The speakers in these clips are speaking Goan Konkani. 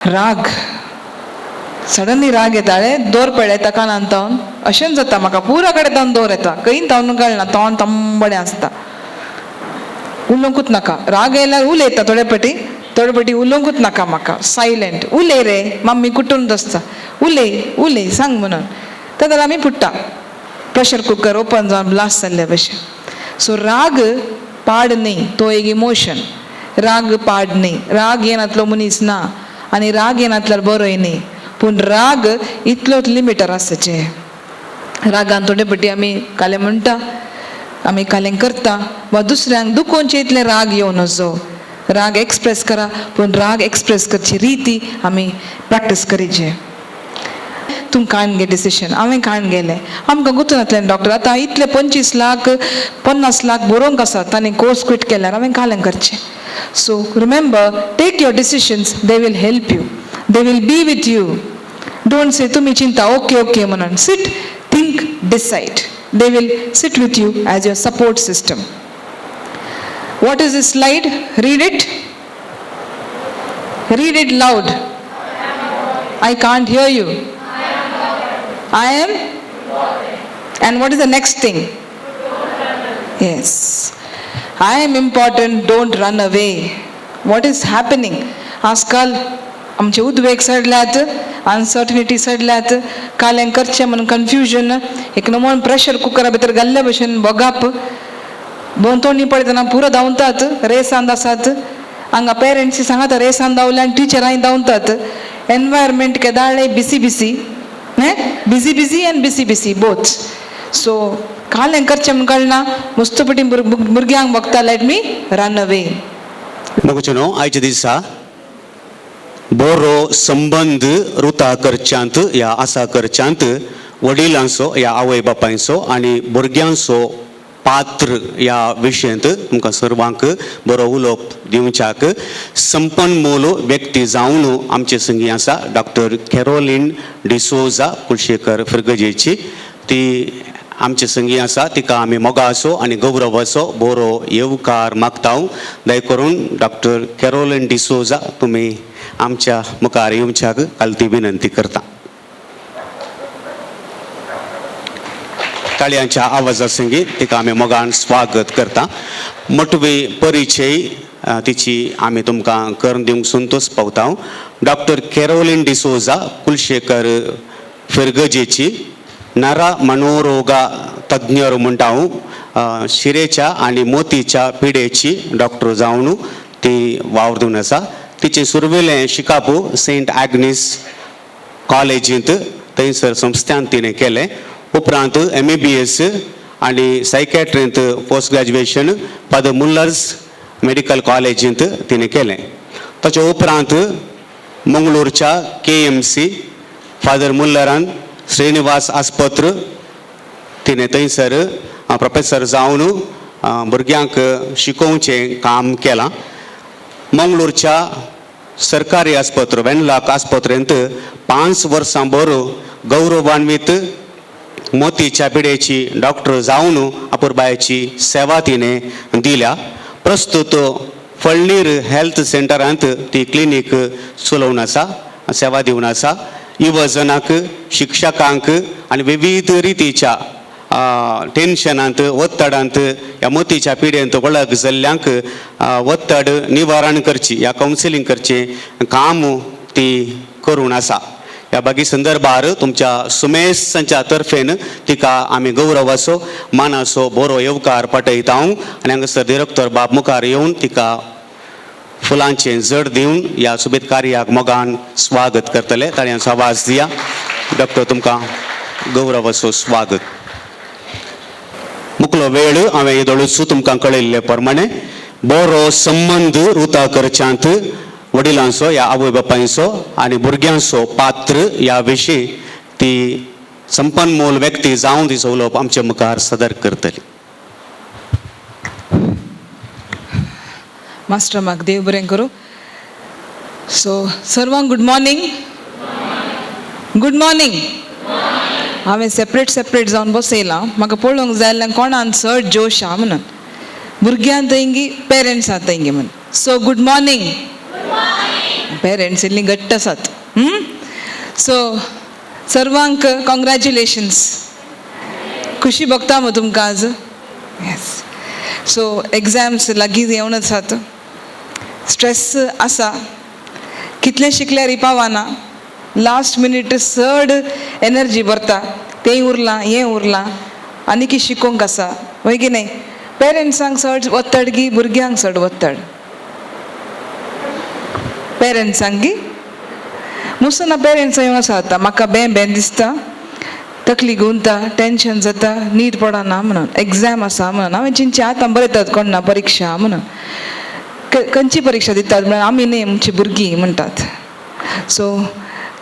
राग, सडनली राग येताले, दोर पळयता कानान तावन अशेंच जाता म्हाका, पुरा कडेन तावन दोर येता, खंय तावन कळना, तोंड तंबडें आसता, उलोवंकूच नाका. राग येयल्यार उलयता थोडे पटी, थोडे पटी उलोवंकूच नाका म्हाका, सायलंट. उलय रे मम्मी, कुटून दसता, उलय उलय सांग म्हणून, ते जाल्यार आमी फुट्टा, प्रेशर कुकर ओपन जावन ब्लास्ट जाल्ल्या भशेन. सो राग पाड न्ही, तो एक इमोशन. राग पाड न्ही, राग येनातलो मनीस ना आनी राग येनातल्यार बरोय न्ही, पूण राग इतलोच लिमिटर आसचें. रागान थोडे पटी आमी कालें म्हणटा, आमी कालें करता वा दुसऱ्यांक दुखोवचें इतलें राग येवन नजो. राग एक्सप्रेस करा, पूण राग एक्सप्रेस करची रिती आमी प्रॅक्टीस करीचे. तूं काण घे डिसिशन, हांवें काण गेलें, आमकां गुतूनातलें डॉक्टर आतां इतले 25 लाख 50 लाख बरोवंक आसा, तांणी कोर्स क्विट केल्यार हांवें कालें करचें. So remember, take your decisions, they will help you, they will be with you. Don't say तुमी चिंता ओके ओके म्हणून, sit, think, decide. They will sit with you as your support system. What is this slide? Read it. Read it loud. I can't hear you. I am? And what is the next thing? Yes. I am important, don't run away. What is happening? आजकाल आमचे उद्वेग सडल्यात, अनसर्टनिटी सडल्यात, कालें करचें म्हणून कन्फ्युजन, एक नमोन प्रेशर कुकरा भितर घाल्ल्या भशेन बगाप, भोंवतणी पळयतना पुरो धांवतात, रेसान आसात. हांगा पेरंट्स सांगता रेसान धांवल्या आनी टिचरांय धांवतात. एनवायरमेंट केदाळे busy busy, busy busy and busy busy both. So कालें करचें म्हूण कळना, मुस्तपटी भुरग्यांक बगता, let me run away. मोगचो न्हू, आयच्या दिसा बरो संबंद रुता करच्यांत ह्या आसा करच्यांत वडिलांचो ह्या आवय बापायचो आनी भुरग्यांचो पात्र ह्या विशयांत तुमकां सर्वांक बरो उलोवप दिवच्याक संपन्नमोल व्यक्ती जावन आमचे संगी आसा डॉक्टर कॅरोलीन डिसोजा कुलशेखर फिर्गजेची. ती आमचे संगी आसा, तिका आमी मोगाचो आनी गौरवाचो बरो येवकार मागता. दया करून डॉक्टर कॅरोलीन डिसोजा तुमी आमच्या मुखार येवच्याक काल ती विनंती करता. ताळयांच्या आवाजा संगी तिका आमी मोगान स्वागत करता. मोटवी परिचय तिची आमी तुमकां करून दिवंक संतोश पावता. डॉक्टर कॅरोलीन डिसोजा कुलशेखर फिर्गजेची नरा मनोरोगा तज्ञर म्हणटा हांव, शिरेच्या आनी मोतीच्या पिडेची डॉक्टर जावन ती वावर दिवन आसा. तिचें सुरवेलें शिकाप सेंट आग्नीस कॉलेजींत थंयसर संस्थान तिणें केलें. उपरांत MBBS आनी सायकॅट्रींत post graduation father Muller's medical कॉलेजींत तिणें केलें. ताच्या उपरांत मंगळूरच्या KMC father मुल्लरान श्रीनिवास आस्पत्र तिणें थंयसर प्रोफेसर जावन भुरग्यांक शिकोवचें काम केलां. मंगळूरच्या सरकारी आस्पत्र वेनलॉक आस्पत्रेंत 5 वर्सां बरो गौरवान्वीत मोतीच्या पिडेची डॉक्टर जावन अपुरबायेची सेवा तिणें दिल्या. प्रस्तुत फळणीर हेल्थ सेंटरांत ती क्लिनीक चलोवन आसा, सेवा दिवन आसा. युवजनाक, शिक्षकांक आनी विविध रितीच्या टेन्शनांत, ಒತ್ತಡಾಂत ह्या मोतीच्या पिडेंत वळख जाल्ल्यांक ಒತ್ತಡ निवारण करची ह्या कावन्सिलींग करचें काम ती करून आसा. ह्या बागी संदर्भार तुमच्या सुमेसांच्या तर्फेन तिका आमी गौरवाचो मानाचो बरो येवकार पाठयता. आनी हांगासर डिरेक्टर बाब मुखार येवन तिका फुलांचें जड दिवन ह्या सोबीत कार्याक मोगान स्वागत करतले. ताळयांचो आवाज दिया. डॉक्टर, तुमकां गौरवाचो स्वागत. मुकलो वेळ हांवें येदोळूच तुमकां कळयल्ले प्रमाणे बरो संबंद रुता करच्यांत वडिलांचो ह्या आवय बापायचो आनी भुरग्यांचो पात्र ह्या विशीं ती संपन्नमोल व्यक्ती जावन तिचो उलोवप आमचे मुखार सदर करतली. मास्टर म्हाका देव बरें करूं. सो सर्वांक गुड मॉर्निंग. Good morning. हांवें सेपरेट सेपरेट जावन बसयलां, म्हाका पळोवंक जाय जाल्यार कोणान चड जोश आहा म्हणून, भुरग्यां थंयगी पेरंट्सां थंयगी म्हणून. So good morning. पेरंट्स इल्लीं घट्ट आसात. सो सर्वांक कॉंग्रॅच्युलेशन्स. खुशी भोगता मग तुमकां आज? येस. सो एग्जाम्स लागीं येवन आसात, स्ट्रेस आसा, कितलें शिकल्यार पावना, लास्ट मिनीट चड एनर्जी भरता, तें उरलां हें उरलां, आनी शिकोवंक आसा, वय की न्हय? पेरंट्सांक चड वत्तड की भुरग्यांक चड वत्तड? पेरंट्सांक गी मुसना. पेरंट्सां येवन आसा आतां म्हाका बें बें दिसता, तकली गुंता, टेंशन जाता, न्हीद पडना म्हणून, एग्जाम आसा म्हणून. हांवें चिंतचें आतां बरयतात कोण ना परिक्षा म्हणून. खंयची परिक्षा दितात म्हळ्यार आमी न्ही, आमची भुरगीं म्हणटात. सो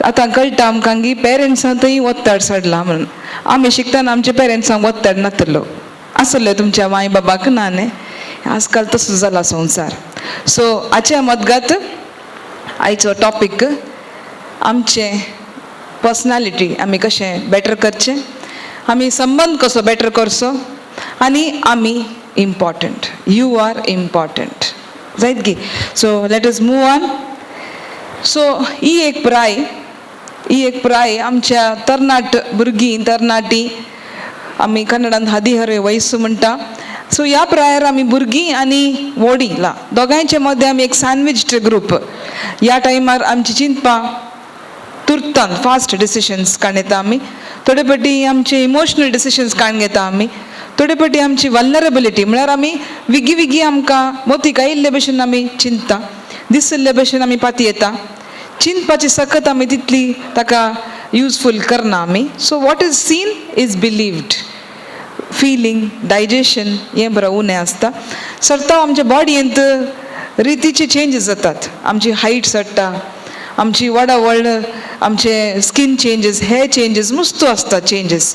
आतां कळटा आमकां की पेरंट्सां थंय वत्तड चडला म्हणून. आमी शिकतना आमच्या पेरंट्सांक वत्तड नातलो आसले तुमच्या माय बाबाक ना न्ही? आजकाल तसो जाला संवसार. सो हाच्या मदगात आयचो टॉपीक आमचें पर्सनालिटी आमी कशें बेटर करचें, आमी संबंद कसो बेटर करचो आनी आमी इम्पॉर्टंट, you are important जायत गी? So let us move on. So ही एक प्राय आमच्या तरणाट भुरगीं, तरणाटी, आमी कन्नडान हदिहरे वयसू म्हणटा. सो ह्या प्रायार आमी भुरगीं आनी व्हडीं दोगांयच्या मदें आमी एक सँडविच्ड ग्रूप. ह्या टायमार आमची चिंतपां तुर्तान फास्ट डिसिशन्स काडून येता आमी, थोडे फावटी आमचे इमोशनल डिसिशन्स काडून घेता आमी, थोडे फावटी आमची वल्नरेबिलिटी म्हळ्यार आमी विगी विगी आमकां मोतीक आयिल्ले भशेन आमी चिंतता, दिसिल्ले भशेन आमी पाती येता, चिंतपाची सकत आमी तितली ताका युजफूल करना आमी. So what is seen is believed, feeling, digestion हें बरें उणें आसता. सरता आमच्या बॉडयेंत रितीचे चेंजीस जातात, आमची हायट चडटा, आमची वडावळ, आमचे स्कीन चेंजीस, हेर चेंजीस मुस्तू आसता चेंजीस.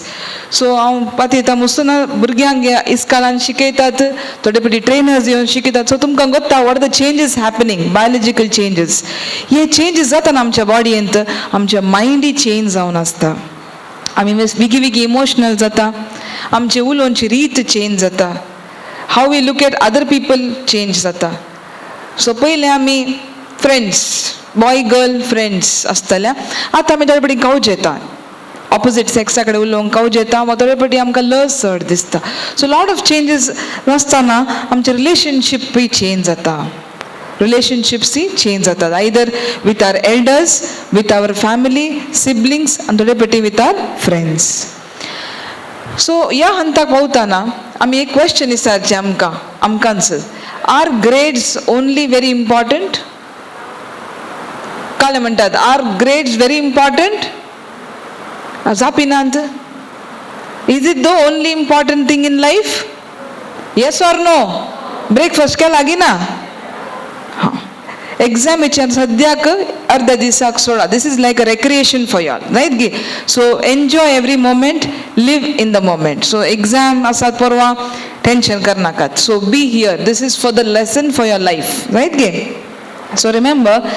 सो हांव पातयेता मुस्तू भुरग्यांक ह्या इस्कालान शिकयतात, थोडे फावटी ट्रेनर्स येवन शिकयतात. सो तुमकां गोत्ता what the changes happening, biological changes. हे चेंजीस जाता आमच्या बॉडयेंत, आमच्या मायंडय चेंज जावन आसता. आमी विगी विगी इमोशनल जाता, आमचे उलोवची रीत चेंज जाता, how we look at other people change जाता. सो पयलें आमी फ्रेंड्स, बॉय गर्ल फ्रेंड्स आसतले, आतां आमी थोडे फावटी कावज येता, ऑपोजीट सेक्सा कडेन उलोवंक कावज येता वा थोडे फावटी आमकां लज चड दिसता. सो लॉट ऑफ चेंजीस आसतना आमचे रिलेशनशीपूय चेंज जाता, रिलेशनशिप्सूय चेंज जातात, either with our elders, with our family, siblings आनी थोडे फावटी विथ our friends. सो ह्या हंताक पावतना आमी एक क्वेश्चन विचारचें आमकां आमकांच, are grades only very important? काले म्हणटात, are grades very important? जापिनात. Is it the only important thing in life? Yes or no? Breakfast केला लागीं ना? हां, एग्जामीच्यान सद्याक अर्द्या दिसाक सोडा. This is like a recreation for y'all, right गी? So enjoy every moment, live in the moment. So exam आसात परवां, टेंशन करनाकात. So be here, this is for the lesson for your life, right गे? So remember,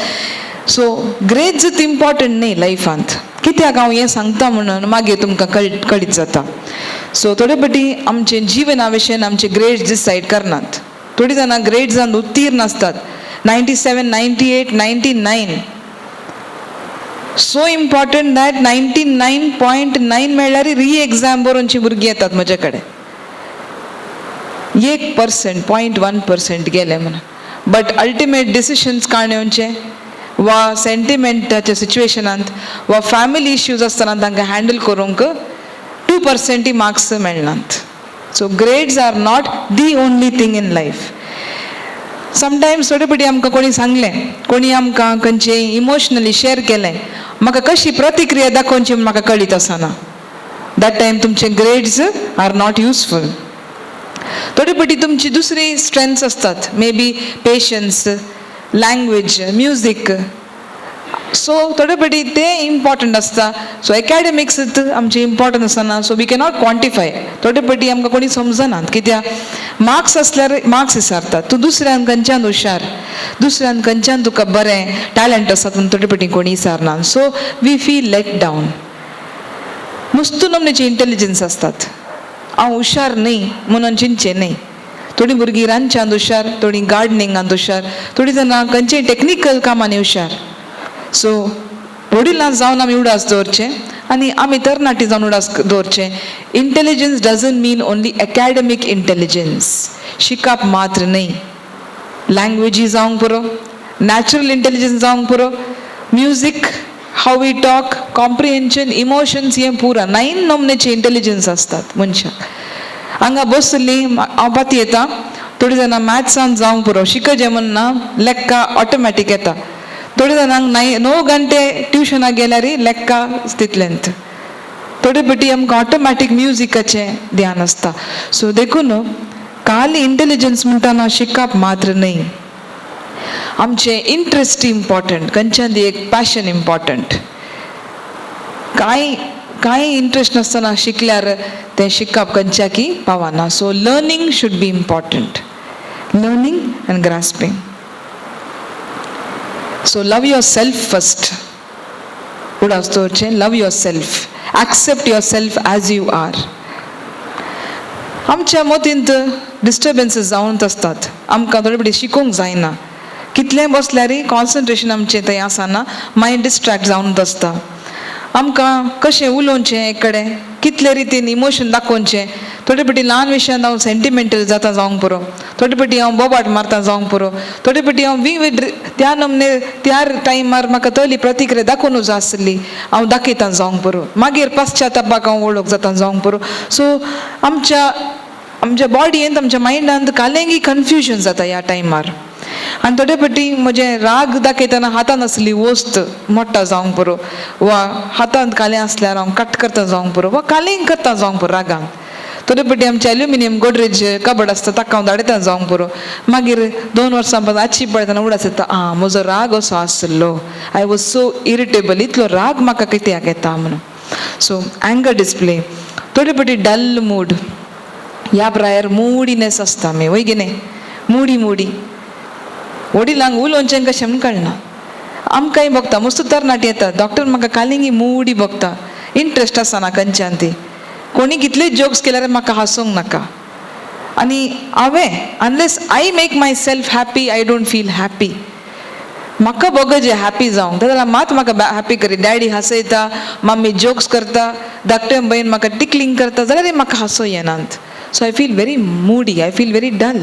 so grades important न्ही लायफांत. कित्याक हांव हें सांगता म्हणून मागीर तुमकां कळीत जाता. सो थोडे फावटी आमचे जिवना विशयन आमचे ग्रेड्स डिसायड करनात. थोडीं जाणां ग्रेड्सान उत्तीर्ण आसतात, 97, 98, 99, so important that 99.9 मेळ्ळ्यार री एग्जाम बरोवची भुरगीं येतात म्हजे कडेन, 1%, 0.1% गेले म्हणून. बट अल्टिमेट डिसिशन्स काण येवचे वा सेंटिमेंटाच्या सिच्युएशनांत वा फॅमिली इश्यूज आसतना तांकां हँडल करूंक 2%य मार्क्स मेळनात. So grades are not the only thing in life. Sometimes थोडे फावटी आमकां कोणी सांगलें, कोणी आमकां खंयचें इमोशनली शेअर केलें, म्हाका कशी प्रतिक्रिया दाखोवची म्हूण म्हाका कळीत आसना, that time तुमचे ग्रेड्स are not useful. थोडे फावटी तुमची दुसरी स्ट्रेंथ्स आसतात, may be patience, language, music. So थोडे फावटी ते इम्पॉर्टंट आसता. सो एकाडेमिक्स आमचे इम्पॉर्टंट आसना. So we cannot quantify. थोडे फावटी आमकां कोणी समजनात, कित्याक मार्क्स आसल्यार मार्क्स विचारतात, तूं दुसऱ्यान खंयच्यान हुशार, दुसऱ्यान खंयच्यान तुका बरें टॅलंट आसा म्हूण थोडे फावटी कोणी विचारना. So we feel let down. मस्तू नमनेचे इंटेलिजन्स आसतात, हांव हुशार न्ही म्हणून चिंतचें न्ही. थोडीं भुरगीं रांदच्यांत हुशार, थोडीं गार्डनिंगांत हुशार, थोडीं जाणां खंयचेय टॅक्निकल कामांनी हुशार. सो वडिलां जावन आमी उडास दवरचें आनी आमी तरणाटी जावन उडास दवरचें. Intelligence doesn't mean only academic intelligence, शिकप मात्र न्हय, लँग्वेजी जावंक पुरो, नॅचरल इंटेलिजन्स जावंक पुरो, music, how we talk, comprehension, emotions, हें पुरा नायन नमनेचे इंटेलिजन्स आसतात मनशाक. हांगा बसली हांव पाती येता, थोडी जाणां मॅथ्सान जावंक पुरो, शिकचें म्हण ना, लेक्का ऑटोमॅटीक येता. थोडी जाणांक नाय 9 घंटे ट्युशनाक गेल्यार लेक्का तितलेंत. थोडे पटी आमकां ऑटोमॅटीक म्युजिकाचें ध्यान आसता. सो देखून खाली इंटेलिजन्स म्हणटाना शिकप मात्र न्हय, आमचें इंट्रस्ट इम्पॉर्टंट, खंयच्यान एक पॅशन इम्पॉर्टंट. कांय कांय इंट्रस्ट नासतना शिकल्यार तें शिकप खंयच्याकी पावना. So learning should be important, learning and grasping. So love yourself first, उडास दवरचें, love yourself, accept yourself as you are. आमच्या मतींत डिस्टर्बन्सीस जावंत आसतात, आमकां थोडे पटी शिकूंक जायना, कितलें बसल्यारय कॉन्सन्ट्रेशन आमचें थंय आसना, मायंड डिस्ट्रेक्ट जावन आसता. आमकां कशें उलोवचें एक कडेन, कितले रितीन इमोशन दाखोवचें. थोडे पटी ल्हान विशयान हांव सेंटिमेंटल जाता जावंक पुरो, थोडे पटी हांव बोबाट मारता जावंक पुरो, थोडे पटी हांव विविध त्या नमने त्या टायमार म्हाका तली प्रतिक्रिया दाखोवनूच आसली हांव दाखयता जावंक पुरो, मागीर पश्चातापाक हांव वळख जाता जावंक पुरो. सो आमच्या आमच्या बॉडयेंत आमच्या मायंडांत कालेंगी कन्फ्युजन जाता ह्या टायमार. आनी थोडे पटी म्हजें राग दाखयतना हातांत आसली वस्त मोडटा जावंक पुरो, वा हातांत कालें आसल्यार हांव कट करता जावंक पुरो, वा कालें करता जावंक पुरो रागान. थोडे पटी आमचें एल्युमिनियम गोदरेज कबड आसता ताका हांव धाडयता जावंक पुरो. मागीर 2 वर्सां पासून आजची पळयतना उडास येता, आं म्हजो राग असो आसलो, I was so irritable, इतलो राग म्हाका कित्याक येता म्हणून. So anger display. थोडे पटी डल मूड, ह्या प्रायर मुडीनेस आसता आमी, वय कितें मुडी मुडी वडिलांक उलोवचें कशें म्हूण कळना. आमकांय भोगता, मस्त तरणाटी येता, डॉक्टर म्हाका कालिंगी मुडी भोगता, इंट्रस्ट आसना खंयच्यान ती, कोणी कितले जोक्स केल्यार म्हाका हांसूंक नाका. आनी हांवें unless I make myself happy I don't feel happy. म्हाका भोगजे हॅपी जावंक, जाल्यार मात म्हाका हॅपी करी. डॅडी हांसयता, मम्मी जोक्स करता, धाकटे भयण म्हाका टिकलींग करता, जाल्यार म्हाका हांसो येनात. So I feel very moody, I feel very dull,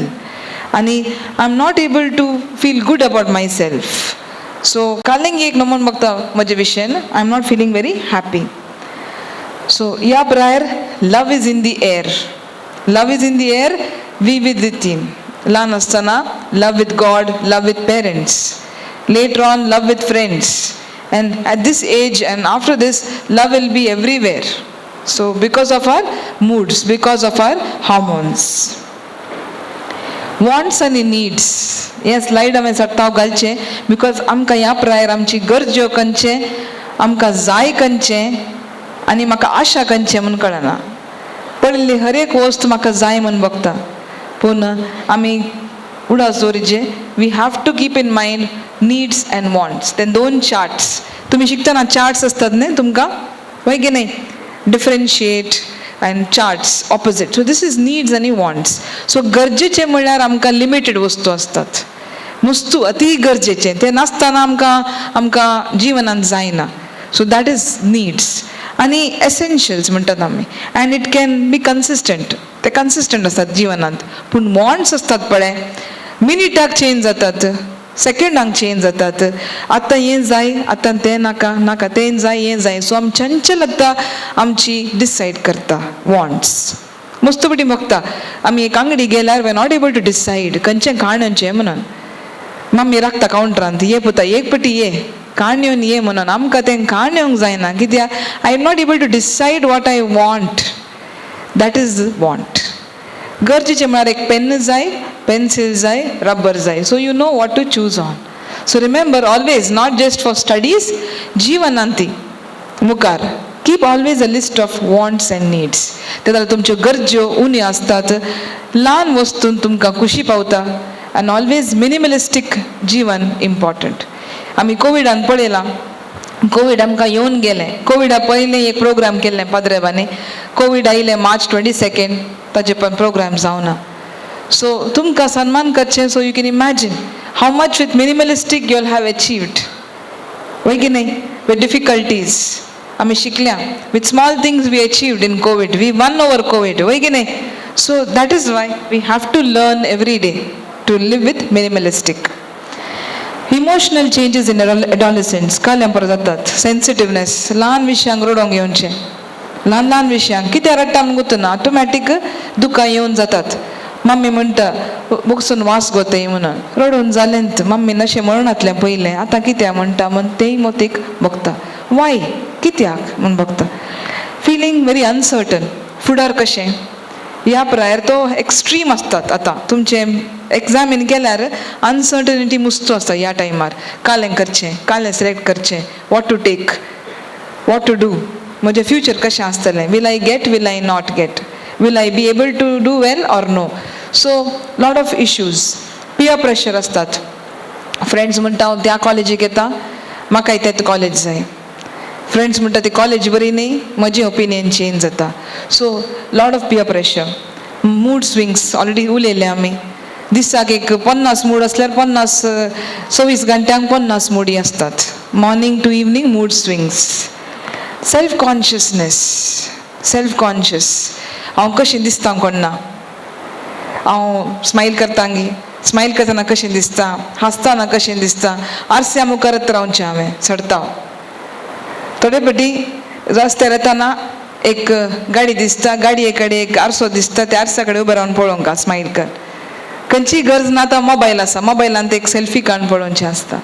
आनी I am not able to feel good about myself. So Kaling एक नमून बघता म्हजे विशयन, I am not feeling very happy. So ह्या prior love is in the air, love is in the air विविध रितीन. ल्हान आसतना love with God, love with parents, later on love with friends, and at this age and after this love will be everywhere. So because of our moods, because of our hormones, wants आनी नीड्स, हे स्लायड हांवें चडटाव घालचें because आमकां ह्या प्रायर आमची गरज्यो खंयचें, आमकां जाय खंयचें आनी म्हाका आशा खंयचें म्हूण कळना. पडिल्ली हर एक वस्त म्हाका जाय म्हूण बघता, पूण आमी उडास दवरिचे, we have to keep in mind needs and wants. ते 2 चार्ट्स तुमी शिकतना चार्ट्स आसतात न्ही तुमकां, वय की न्ही, differentiate and charts opposite. So this is needs आनी वॉन्ट्स. सो गरजेचें म्हणल्यार आमकां लिमिटेड वस्तू आसतात, वस्तू अती गरजेचें तें नासतना आमकां आमकां जिवनांत जायना. So that is needs. आनी एसेन्शियल्स म्हणटात आमी, and it can be consistent, ते कन्सिस्टंट आसतात जिवनांत. पूण वॉन्ट्स आसतात पळय, मिनिटाक चेंज जातात, सेकेंडांक चेंज जातात. आतां हें जाय, आतां तें नाका, नाका तें जाय, हें जाय. सो आमी चंचलता आमची डिसायड करता वॉन्ट्स. मस्त पटी बघता आमी एक अंगडी गेल्यार we not able to decide खंयचें काणचें म्हणून. मम्मी राखता कावंटरांत, ये पुता एक पटी ये काणयोन ये म्हणून, आमकां तें काण येवंक जायना कित्याक I am not able to decide what I want, that is want. गरजेचें म्हळ्यार एक पेन जाय, पेन्सील जाय, रबर जाय. So you know what to choose on. So remember always, not just for studies, जिवनांत मुखार keep always a list of wants and needs. ते जाल्यार तुमच्यो गरज्यो उण्यो आसतात, ल्हान वस्तून तुमकां खुशी पावता. आनी ऑलवेज मिनिमलिस्टीक जिवन इम्पॉर्टंट. आमी कोविडान पळयलां, कोवीड आमकां येवन गेलें. कोविडा पयलीं एक प्रोग्राम केल्लें पाद्रेबांनी, कोवीड आयलें मार्च 22, ताजे पण प्रोग्राम जावना. सो तुमकां सन्मान करचें. So you can imagine how much with minimalistic you will have achieved. वय की न्ही? विथ डिफिकल्टीज आमी शिकल्या. With small things we achieved in Covid, we won over Covid, वय की न्ही? So that is why we have to learn every day to live with minimalistic. Emotional changes in adolescence काल्यां परत जातात. सेन्सिटिवनेस, ल्हान विशयांक रडोंक येवचें, ल्हान ल्हान विशयांक. कित्याक रडटा म्हूण गुतना ऑटोमॅटीक दुकां येवन जातात. मम्मी म्हणटा बगसून वास गोतय म्हणून रडून जालेंत. मम्मी नशें म्हणनातलें पयलें, आतां कित्याक म्हणटा म्हूण तेय मोतीक बगता, वाय कित्याक म्हूण बगता. फिलींग व्हेरी अनसर्टन, फुडार कशें. ह्या प्रायर तो एक्स्ट्रीम आसतात. आतां तुमचें एग्जामीन केल्यार अनसर्टनिटी मुस्तो आसता ह्या टायमार. कालें करचें, कालें सिलेक्ट करचें, what to take, what to do, म्हजें फ्युचर कशें आसतलें, will I get, will I not get, will I be able to do well or no? So lot of issues. Peer pressure आसतात. फ्रेंड्स म्हणटा हांव त्या कॉलेजीक येता, म्हाकाय तेच कॉलेज जाय. फ्रेंड्स म्हणटा ती कॉलेज बरी न्ही, म्हजी ओपिनियन चेंज जाता. So lot of peer pressure. Mood swings already उलयले आमी. दिसाक एक 50 मूड आसल्यार 50, 24 घंट्यांक 50 मुडी आसतात. Morning to evening mood swings. Self consciousness, self conscious, हांव कशें दिसता कोण्णा, हांव स्मायल करतांगी, स्मायल करतना कशें दिसता, हांसतना कशें दिसता, आरस्या मुखारत रावचें हांवें चडता. थोडे फावटी रस्त्यार येताना एक गाडी दिसता, गाडये कडेन एक आरसो दिसता, त्या आरसा कडेन उबें रावन पळोवंक स्मायल कर. खंयची गरज ना, आतां मोबायल आसा, मोबायलान एक सेल्फी काडून पळोवचें आसता.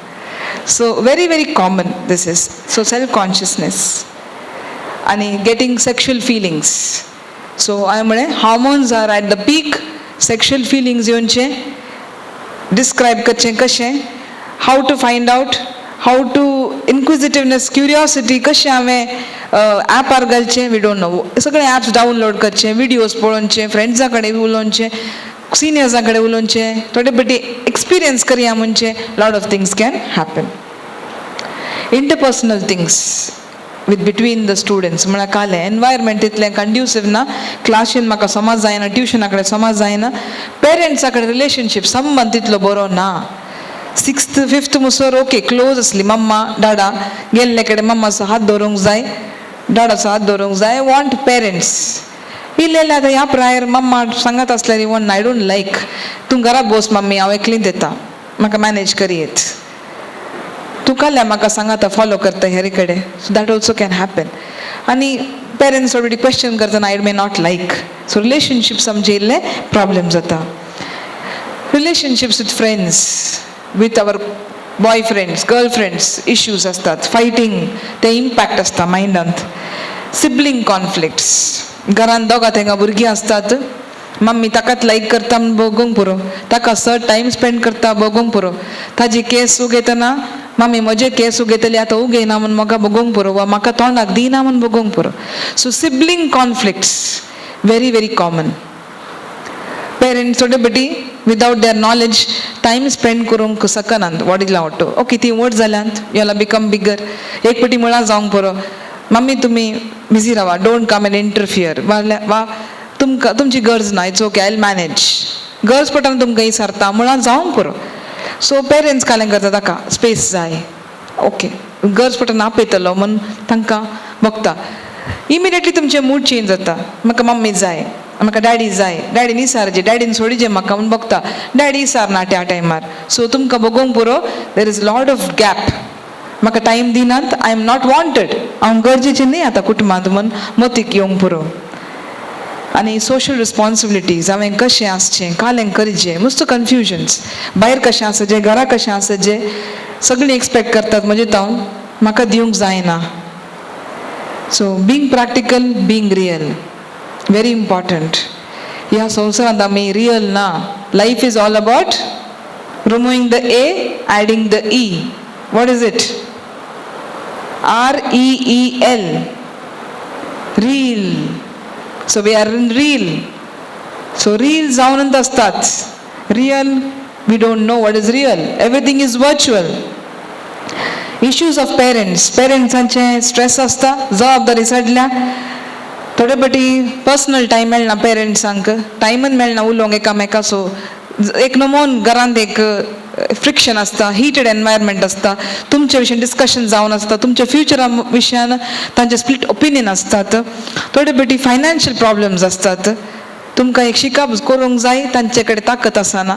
So very very common this is. So self consciousness आनी गेटींग सेक्शुअल फिलिंग्स. सो हांवें म्हळें, hormones are at the peak, sexual feelings येवचें, डिस्क्रायब करचें कशें, how to find out, how to inquisitiveness, curiosity, कशें हांवें ॲपार घालचें, we don't know. सगळे ॲप्स डावनलोड करचे, विडियोज पळोवचे, फ्रेंड्सां कडेन उलोवचें, सिनियर्सां कडेन उलोवचें, थोडे फावटी एक्सपिरियन्स करया म्हणचे lot of things can happen. Interpersonal things with between the students म्हळ्यार कालें एनवायरमेंट तितलें कंड्युसीव ना, क्लासीन म्हाका समज जायना, ट्युशना कडेन समज जायना, पेरंट्सा कडेन रिलेशनशीप, संबंद तितलो बरो ना. सिक्स्थ फिफ्थ मुसर ओके, क्लोज आसली मम्मा डाडा. गेल्ले कडेन मम्माचो हात धरूंक जाय, डाडाचो हात धरूंक जाय, वॉन्ट पेरंट्स. इल्लें आतां ह्या प्रायर मम्मा सांगत आसल्यार इवन I don't like, तूं घरा बोस मम्मी, हांव एकलींत येता, म्हाका मॅनेज करयेत. तूं काल्यां म्हाका सांगाता फॉलो करता हेरे कडेन. So that also can happen. आनी पेरंट्स ऑलरेडी क्वेश्चन करतना I may not like. So relationships आमचे इल्ले प्रॉब्लेम जाता. Relationships with friends, with our boy friends, girl friends issues आसतात, फायटींग, ते इम्पॅक्ट आसता मायंडांत. सिबलींग कॉन्फ्लिक्ट्स, घरान दोगां तेंगा भुरगीं आसतात, मम्मी ताकाच लायक करता म्हूण बगूंक पुरो, ताका चड टायम स्पेंड करता बगूंक पुरो. ताजी केस उगयतना मम्मी म्हजे केस उगयतली, आतां उगयना म्हूण म्हाका बगूंक पुरो, वा म्हाका तोंडाक दिना म्हूण बगूंक पुरो. So sibling conflicts very very common. Parents थोडे बेटी without their knowledge time spend करूंक शकनात वडिलां वट्टू. ओके, ती व्हड जाल्यांत, याला बिकम बिगर, एक पटी मुळां जावंक पुरो. मम्मी तुमी बिजी रावा, don't come and interfere, वा तुमकां तुमची गरज ना, it's okay, I manage. गरज पडटना तुमकां विचारता, मुळां जावंक पुरो. सो पेरंट्स कालें करता, ताका स्पेस जाय, ओके, गरज पडटना आपयतलो म्हूण तांकां बगता. इमिडिएटली तुमचें मूड चेंज जाता. म्हाका मम्मी जाय, म्हाका डॅडी जाय, डॅडी निसारचे, डॅडीन सोडीचे म्हाका म्हूण बगता. डॅडी विचारना त्या टायमार. सो तुमकां बगोवंक पुरो, there is lot of gap. म्हाका टायम दिनात, I am not wanted, हांव गरजेचें न्ही आतां कुटुंबांत म्हूण मतीक येवंक पुरो. आनी सोशल रिस्पॉन्सिबिलिटीज, हांवें कशें आसचें, कालें करचें, मस्त कन्फ्युजन्स. भायर कशें आसचें, घरा कशें आसचें, सगळीं एक्सपेक्ट करतात म्हजे तावन, म्हाका दिवंक जायना. So being practical, being real, very important. ह्या संवसारांत आमी रियल ना. Life is all about removing the A, adding the E. What is it? REEL, reel. So we are in reel. So reel जावन असतात. Real, we don't know what is real. Everything is virtual. Issues of parents, पेरंट्सांचे stress आसता, जबाबदारी चडल्या. थोडे फावटी पर्सनल टायम मेळना पेरंट्सांक, टायमच मेळना उलोवंक एकामेका. सो एक नमोन घरांत एक फ्रिक्शन आसता, हिटेड एनवायरमेंट आसता, तुमच्या विशयान डिस्कशन जावन आसता, तुमच्या फ्युचरा विशयान तांचे स्प्लीट ओपिनियन आसतात. थोडे फावटी फायनान्शियल प्रॉब्लम्स आसतात. तुमकां एक शिकप करूंक जाय, तांचे कडेन ताकद आसना.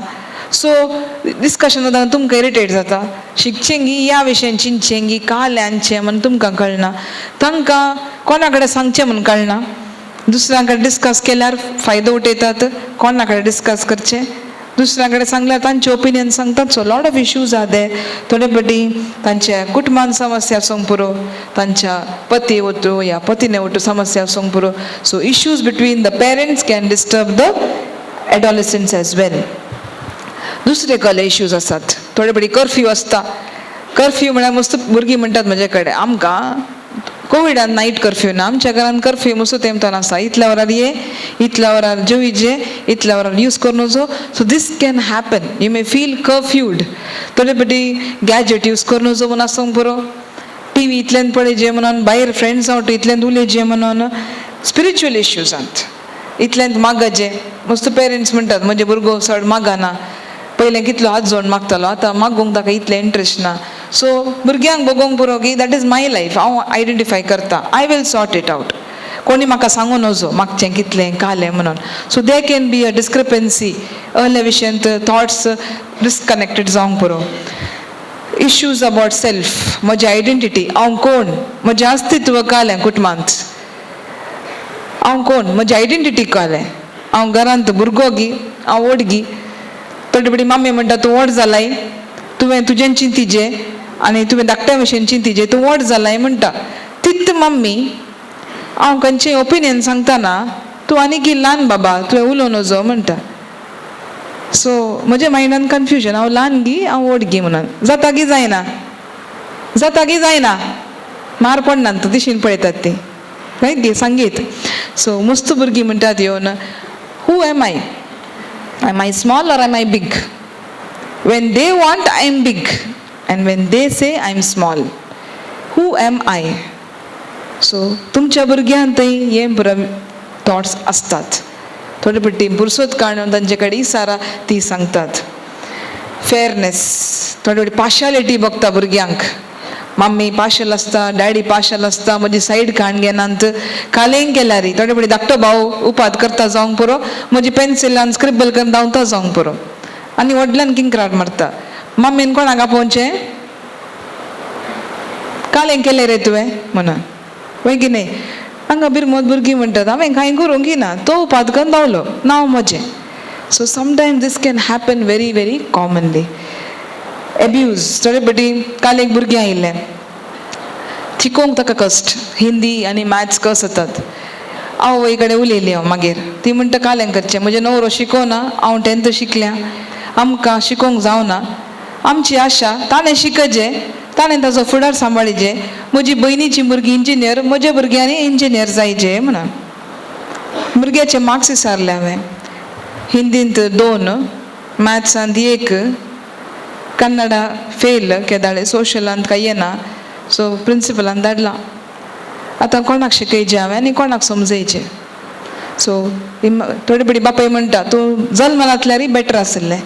सो डिस्कशन जाता, तुमकां इरिटेट जाता. शिकचेंगी ह्या विशयान चिंतचेंगी काल्यांचें म्हण तुमकां कळना, तांकां कोणा कडेन सांगचें म्हूण कळना. दुसऱ्यां कडेन डिस्कस केल्यार फायदो उठयतात, कोणा कडेन डिस्कस करचें, दुसऱ्या कडेन सांगल्यार तांचे ओपिनियन सांगतात. So lot of issues are there. थोडे फावटी तांच्या कुटुंबान समस्या आसूंक पुरो, तांच्या पती वटू या पतीने वटू समस्या आसूंक पुरो. So issues between the parents can disturb the adolescents as well. दुसरे कहले इश्यूज आसात? थोडे फावटी कर्फ्यू आसता. कर्फ्यू म्हळ्यार मस्त भुरगीं म्हणटात म्हजे कडेन, आमकां कोविडान नायट कर्फ्यू ना, आमच्या घरान कर्फ्यू मस्त तेमतान आसा, इतल्या वरार ये, इतल्या वरार जेवचे, इतल्या वरार यूज करूं नजो. So this can happen, you may feel curfewed. थोडे फावटी गॅजेट यूज करूं नजो म्हूण आसूंक पुरो, टी व्ही इतल्यान पळयचे म्हणून, भायर फ्रेंड्स आवट इतल्यान उलयचे म्हणून. स्पिरिच्युअल इश्यूजांत इतल्यान मागाचे मस्त पेरंट्स म्हणटात, म्हजे भुरगो चड मागना, पयलें कितलो हात जोड मागतालो, आतां मागूंक ताका इतलें इंट्रस्ट ना. सो भुरग्यांक बगोवंक पुरो की that is my life, हांव आयडेंटिफाय करता, I will sort it out, कोणी म्हाका सांगू नजो मागचें कितलें कालें म्हणून. So there can be a discrepancy Ahalya विशयांत, थॉट्स डिसकनेक्टेड जावंक पुरो. इश्यूज अबावट सेल्फ, म्हजी आयडेंटिटी, हांव कोण, म्हजें अस्तित्व कालें कुटुंबांत, हांव कोण, म्हजी आयडेंटिटी कळ्ळें, हांव घरांत भुरगो गी, हांव व्हड गी. थोडे फावटी मामी म्हणटा, तूं व्हड जालाय, तुवें तुजें चिंतिजें आनी तुवें धाकट्या भशेन चिंतिजें, तूं व्हड जालाय म्हणटा. तित मम्मी, हांव खंयचें ओपिनियन सांगतना, तूं आनीक ल्हान बाबा, तुवें उलोवं नजो म्हणटा. सो म्हज्या मायंडान कन्फ्युजन, हांव ल्हान गी, हांव व्हड गी म्हणून. जाता गी जायना, जाता गी जायना, मार पडना तूं दिशीन पळयतात ती रायट गी सांगीत. सो मस्त भुरगीं म्हणटात येवन, who am I, am I small or am I big? When they want, I am big, and when they say, I am small. Who am I? So तुमच्या भुरग्यांक थंय हे पुरो थॉट्स आसतात. थोडे फावटी पुरसोत काडून तांचे कडेन इसारा ती सांगतात. फेरनेस, थोडे फावटी पार्शालिटी बघता भुरग्यांक. मम्मी पार्शल आसता, डॅडी पार्शल आसता, म्हजी सायड काण घेनात. कालेंग केल्यार थोडे फावटी धाकटो भाव उपाद करता जावंक पुरो, म्हजी पेन्सिलान स्क्रिबल करून धांवता जावंक पुरो, आनी व्हडल्यान किंक्राट मारता. मम्मीन कोणाक आपोवचें, कालें केलें रे तुवें म्हणून, वय की न्हय? हांगा बिरमत भुरगीं म्हणटात, हांवें कांय करूंक ना, तो उपाद करून धांवलो, नांव म्हजें. So sometimes this can happen very very commonly. Abuse, थोडे फावटी काल एक भुरगें आयिल्लें, शिकोवंक ताका कश्ट, हिंदी आनी मॅथ्स कस जातात. आवय कडेन उलयली हांव मागीर, ती म्हणटा, कालें करचें, म्हजें न्हवरो शिकोना, हांव टेंथ शिकल्या, आमकां शिकोवंक जावना, आमची आशा ताणें शिकचें, ताणें ताजो फुडार सांबाळीचे, म्हजी भयणीची भुरगीं इंजिनियर, म्हज्या भुरग्यांनी इंजिनियर जायचे म्हणून. भुरग्याचे मार्क्स विचारले हांवें, हिंदींत 2, मॅथ्सांत 1, कन्नडा फेल केदाळे, सोशलांत कांय येना. सो प्रिंसिपलान धाडला. आतां कोणाक शिकयचें हांवें आनी कोणाक समजयचें? सो थोडे फावटी बापाय म्हणटा, तूं जल्मनातल्यारय बेटर आशिल्लें,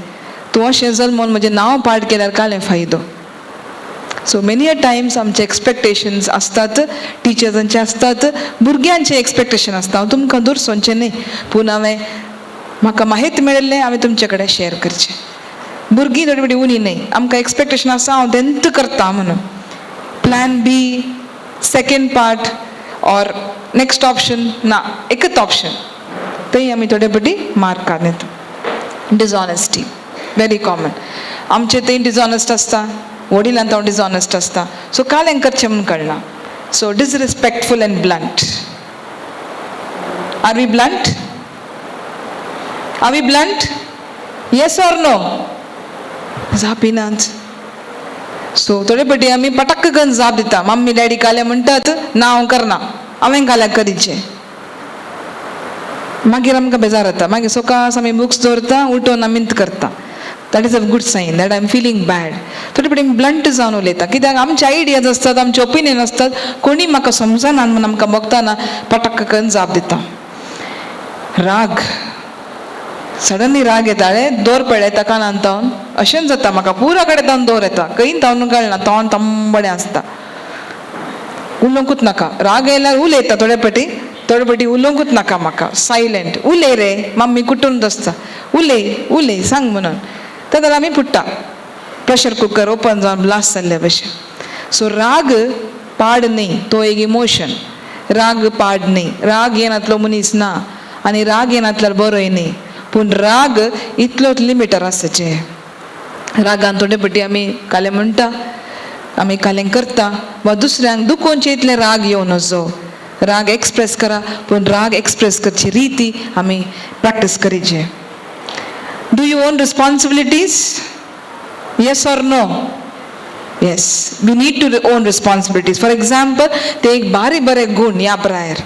तूं अशें जल्मोन म्हजें नांव पाड केल्यार कालें फायदो? सो मेनी अ टायम्स आमचे एक्सपेक्टेशन्स आसतात, टिचर्सांचे आसतात, भुरग्यांचे एक्सपेक्टेशन आसता. हांव तुमकां दुरसोवचें न्हय, पूण हांवें म्हाका माहिती मेळिल्लें हांवें तुमचे कडेन शेअर करचें. भुरगीं थोडी फावटी उणी न्हय, आमकां एक्सपेक्टेशन आसा हांव तेंत करता म्हणून. Plan B, second part or next option ना, एकच ऑप्शन, थंय आमी थोडे फावटी मार्क काडून येता. Dishonesty very common. आमचे थंय डिसऑनेस्ट आसता, वडिलांत हांव डिसऑनेस्ट आसता. सो कालें करचें म्हूण कळना. So disrespectful and blunt. Are we blunt? Are we blunt? Yes or no? जाप येनाच. सो थोडे फावटी आमी पटक्क करून जाप दिता. मम्मी डॅडी काल्यां म्हणटात, ना हांव करना, हांवें काल्यां करीचें. मागीर आमकां बेजार जाता, मागीर सोकास आमी बुक्स दवरता, उठोवन आमी करता. That is a good sign that I am feeling bad. थोडे फावटी ब्लंट जावन उलयता, कित्याक आमचे आयडियाज आसतात, आमचे ओपिनियन आसतात, कोणी म्हाका समजना म्हणून आमकां बगतना पटक्क करून जाप दिता. राग. सडनली राग येता, आरे दोर पळयता कानान तावन अशेंच जाता म्हाका, पुरा कडेन तावन दोर येता, खंय तावन कळना, तोंड तंबडें आसता. उलोवंकूच नाका. राग येयल्यार उलयता थोडे पटी, थोडे पटी उलोवंकूच नाका म्हाका, सायलंट. उलय रे, मम्मी कुटून दसता, उलय उलय सांग म्हणून. ते जाल्यार आमी फुट्टा, प्रेशर कुकर ओपन जावन ब्लास्ट जाल्ल्या भशेन. सो राग पाड न्ही, तो एक इमोशन. राग पाड न्ही, राग येनातलो मनीस ना आनी राग येनातल्यार बरोय न्ही, पूण राग इतलोच लिमिटर आसचें. रागान थोडे पटी आमी कालें म्हणटा, आमी कालें करता वा दुसऱ्यांक दुखोवचें इतलें राग येवं नजो. राग एक्सप्रेस करा, पूण राग एक्सप्रेस करची रिती आमी practice करीचे. Do you own responsibilities? Yes or no? Yes, we need to own responsibilities. For example, ते एक बारीक बरे गूण ह्या प्रायर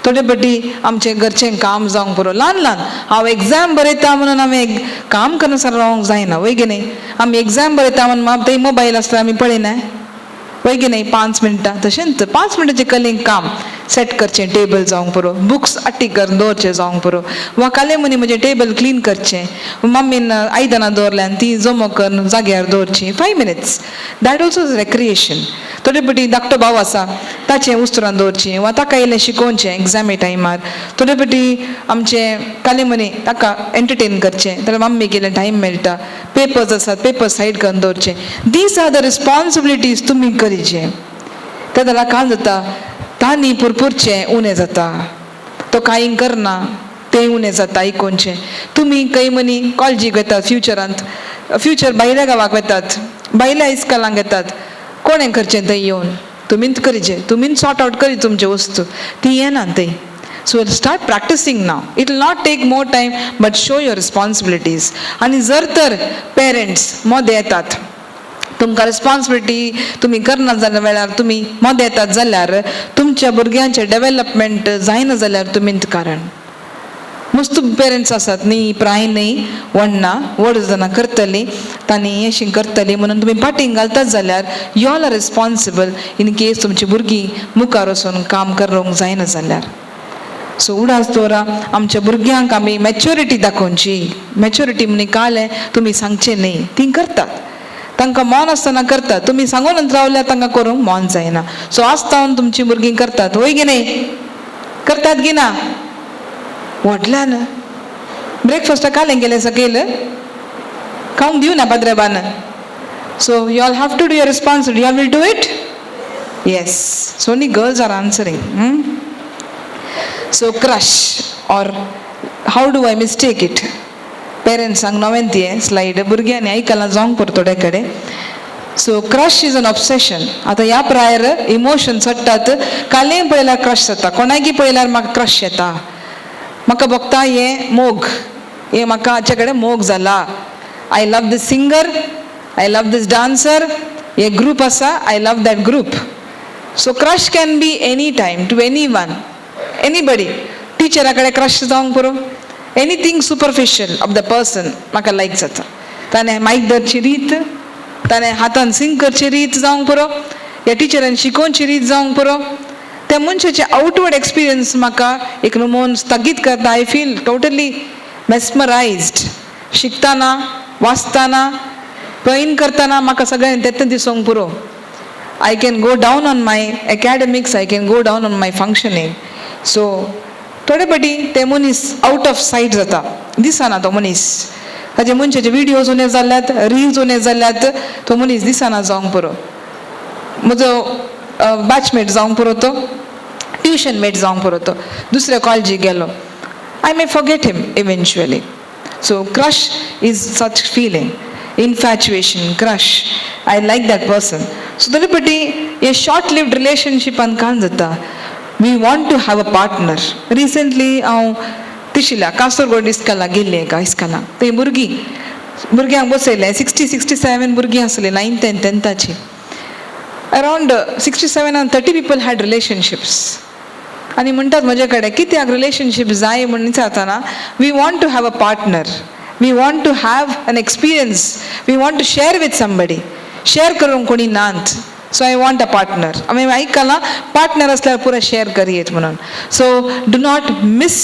थोडे पटी आमचें घरचें काम जावंक पुरो, ल्हान ल्हान. हांव एग्जाम बरयता म्हणून हांवें एक काम करनासतना रावंक जायना, वय की न्ही? आमी एग्जाम बरयता म्हणून थंय मोबायल आसता, आमी पळयना, वय की न्ही? 5 मिनटां, तशेंच 5 मिनटाचें कलींग काम सेट करचें, टेबल जावंक पुरो, बुक्स अट्टी करून दवरचें जावंक पुरो, वा काले मनी म्हजें टेबल क्लीन करचें, मम्मीन आयदनां दवरल्या ती जमो करून जाग्यार दवरची. 5 minutes, that also is recreation. थोडे पटी धाकटो भाव आसा, ताचें उस्तरान दवरचें वा ताका इल्लें शिकोवचें एग्जामी टायमार. थोडे पटी आमचें काले मनी ताका एंटरटेन करचें जाल्यार मम्मीक इल्लें टायम मेळटा. पेपर्स आसात, पेपर्स सायड करून दवरचें. These are the responsibilities तुमी करीचे. ते जाल्यार कांय जाता, तांणी पुरपुरचें उणें जाता, तो कांय करना तें उणें जाता आयकोनचें. तुमी खंय मनी कॉलेजीक वतात, फ्युचरांत फ्युचर भायल्या गांवाक वतात, भायल्या इस्कॉलांक येतात, कोणें करचें थंय येवन? तुमीच करीचें, तुमीच सॉर्ट आवट करी तुमचे वस्तू, ती येना थंय. So start practicing now. It will not take more time, but show your responsibilities. आनी जर तर पेरंट्स मदें येतात, तुमकां रिस्पॉन्सिबिलिटी तुमी करना जाल्या वेळार तुमी मदें येतात जाल्यार, तुमच्या भुरग्यांचें डेवलपमेंट जायना जाल्यार तुमीच कारण. मस्त पेरंट्स आसात न्ही, प्राय न्ही व्हडना व्हड जाणां करतलीं, तांणी अशीं करतलीं म्हणून तुमी पाटींग घालतात जाल्यार you all are responsible in case तुमची भुरगीं मुखार वचून काम करूंक जायना जाल्यार. सो उडास दवरा, आमच्या भुरग्यांक आमी मॅच्युरिटी दाखोवची. मॅच्युरिटी म्हणी कालें तुमी सांगचें न्ही, तीं करतात, तांकां मन आसतना करतात. तुमी सांगून रावल्यार तांकां करूंक मन जायना. सो आसतावन तुमचीं भुरगीं करतात, वय की न्ही? करतात की ना? व्हडल्यान ब्रेकफास्टाक कालें गेलें सकयल खावंक दिवना पाद्रेबान. So you all have to do your responsibility. You all will do it? Yes. So only girls are answering. So crush, or how do I mistake it? पेरंट्सांक नवें ती स्लायड, भुरग्यांनी आयकलां जावंक पुरो थोडे कडेन. So crush is an obsession. आतां ह्या प्रायर इमोशन चडटात. कालें पळयल्यार क्रश जाता, कोणाकी पळयल्यार म्हाका क्रश येता, म्हाका भोगता हें मोग, हें म्हाका हाचे कडेन मोग जाला. I love this singer, I love this dancer, हे ग्रूप आसा, I love that group. So crush can be any time, to anyone, anybody. टिचरा कडेन क्रश जावंक पुरो. Anything superficial of the person म्हाका लायक जाता. ताणें मायक धरची रीत, ताणें हातान सिंग करची रीत जावंक पुरो, ह्या टिचरान शिकोवची रीत जावंक पुरो, त्या मनशाचे आवटवर्ड एक्सपिरियन्स म्हाका एक नमोन स्थगीत करता. I feel totally mesmerised. शिकतना, वाचतना, पैन करतना म्हाका सगळ्यांनी तें दिसोंक पुरो. I can go down on my academics, I can go down on my functioning. So थोडे पाटी ते मनीस आवट ऑफ सायट जाता, दिसना तो मनीस. ताजे मनशाचे विडियोज उणे जाल्यात, रिल्स उणे जाल्यात, तो मनीस दिसना जावंक पुरो. म्हजो बॅचमेट जावंक पुरो, तो ट्युशन मेट जावंक पुरो, तो दुसऱ्या कॉलेजीक गेलो, I may forget him eventually. So crush is such feeling, infatuation, crush. I like that person. So तरी पटी हे शॉर्ट लिव्ड रिलेशनशिपान कांय जाता, we want to have a partner. Recently हांव तिशिल्या कासरगोड इस्कॉलाक गेल्ली, एका इस्कॉलाक थंय भुरगीं भुरग्यांक बसयलें, 60 67 भुरगीं आसलीं, नायन्थ आनी तेन्थाची. Around 67 and 30 people had relationships. आनी म्हणटात म्हजे कडेन, कित्याक रिलेशनशीप जाय म्हूण विचारतना, we want to have a partner, we want to have an experience, we want to share with somebody. Share करूंक कोणी नात, so I want a partner. आमी आयकलां, पार्टनर आसल्यार पुरो शेअर करयेत म्हणून. So do not miss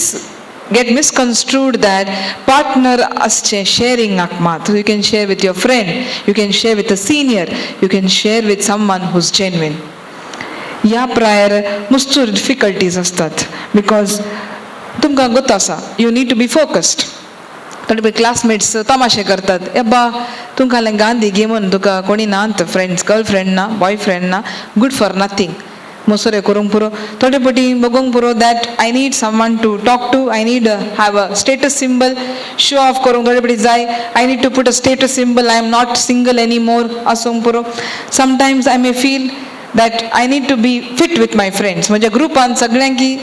get misconstrued that partner आसचें शेअरिंगाक मात. You can share with your friend, you can share with a senior, you can share with someone who's genuine. ह्या प्रायर मुस्तूर डिफिकल्टीज आसतात because तुमकां गोत आसा, you need to be focused. थोडे क्लासमेट्स तमाशे करतात, एब्बा तुमकां गांधी घे म्हूण, तुका कोणी ना फ्रेंड्स, गर्ल फ्रेंड ना, बॉय फ्रेंड ना, गुड फॉर नथींग, मोसोरे करूंक पुरो, थोडे पटी बगोंक पुरो, that I need someone to talk to, I need have a status symbol, show off करूंक थोडे पटी जाय, I need to put a status symbol, I am not single any more आसूंक पुरो. Sometimes I may feel that I need to be fit with my friends, म्हज्या ग्रुपान सगळ्यांकी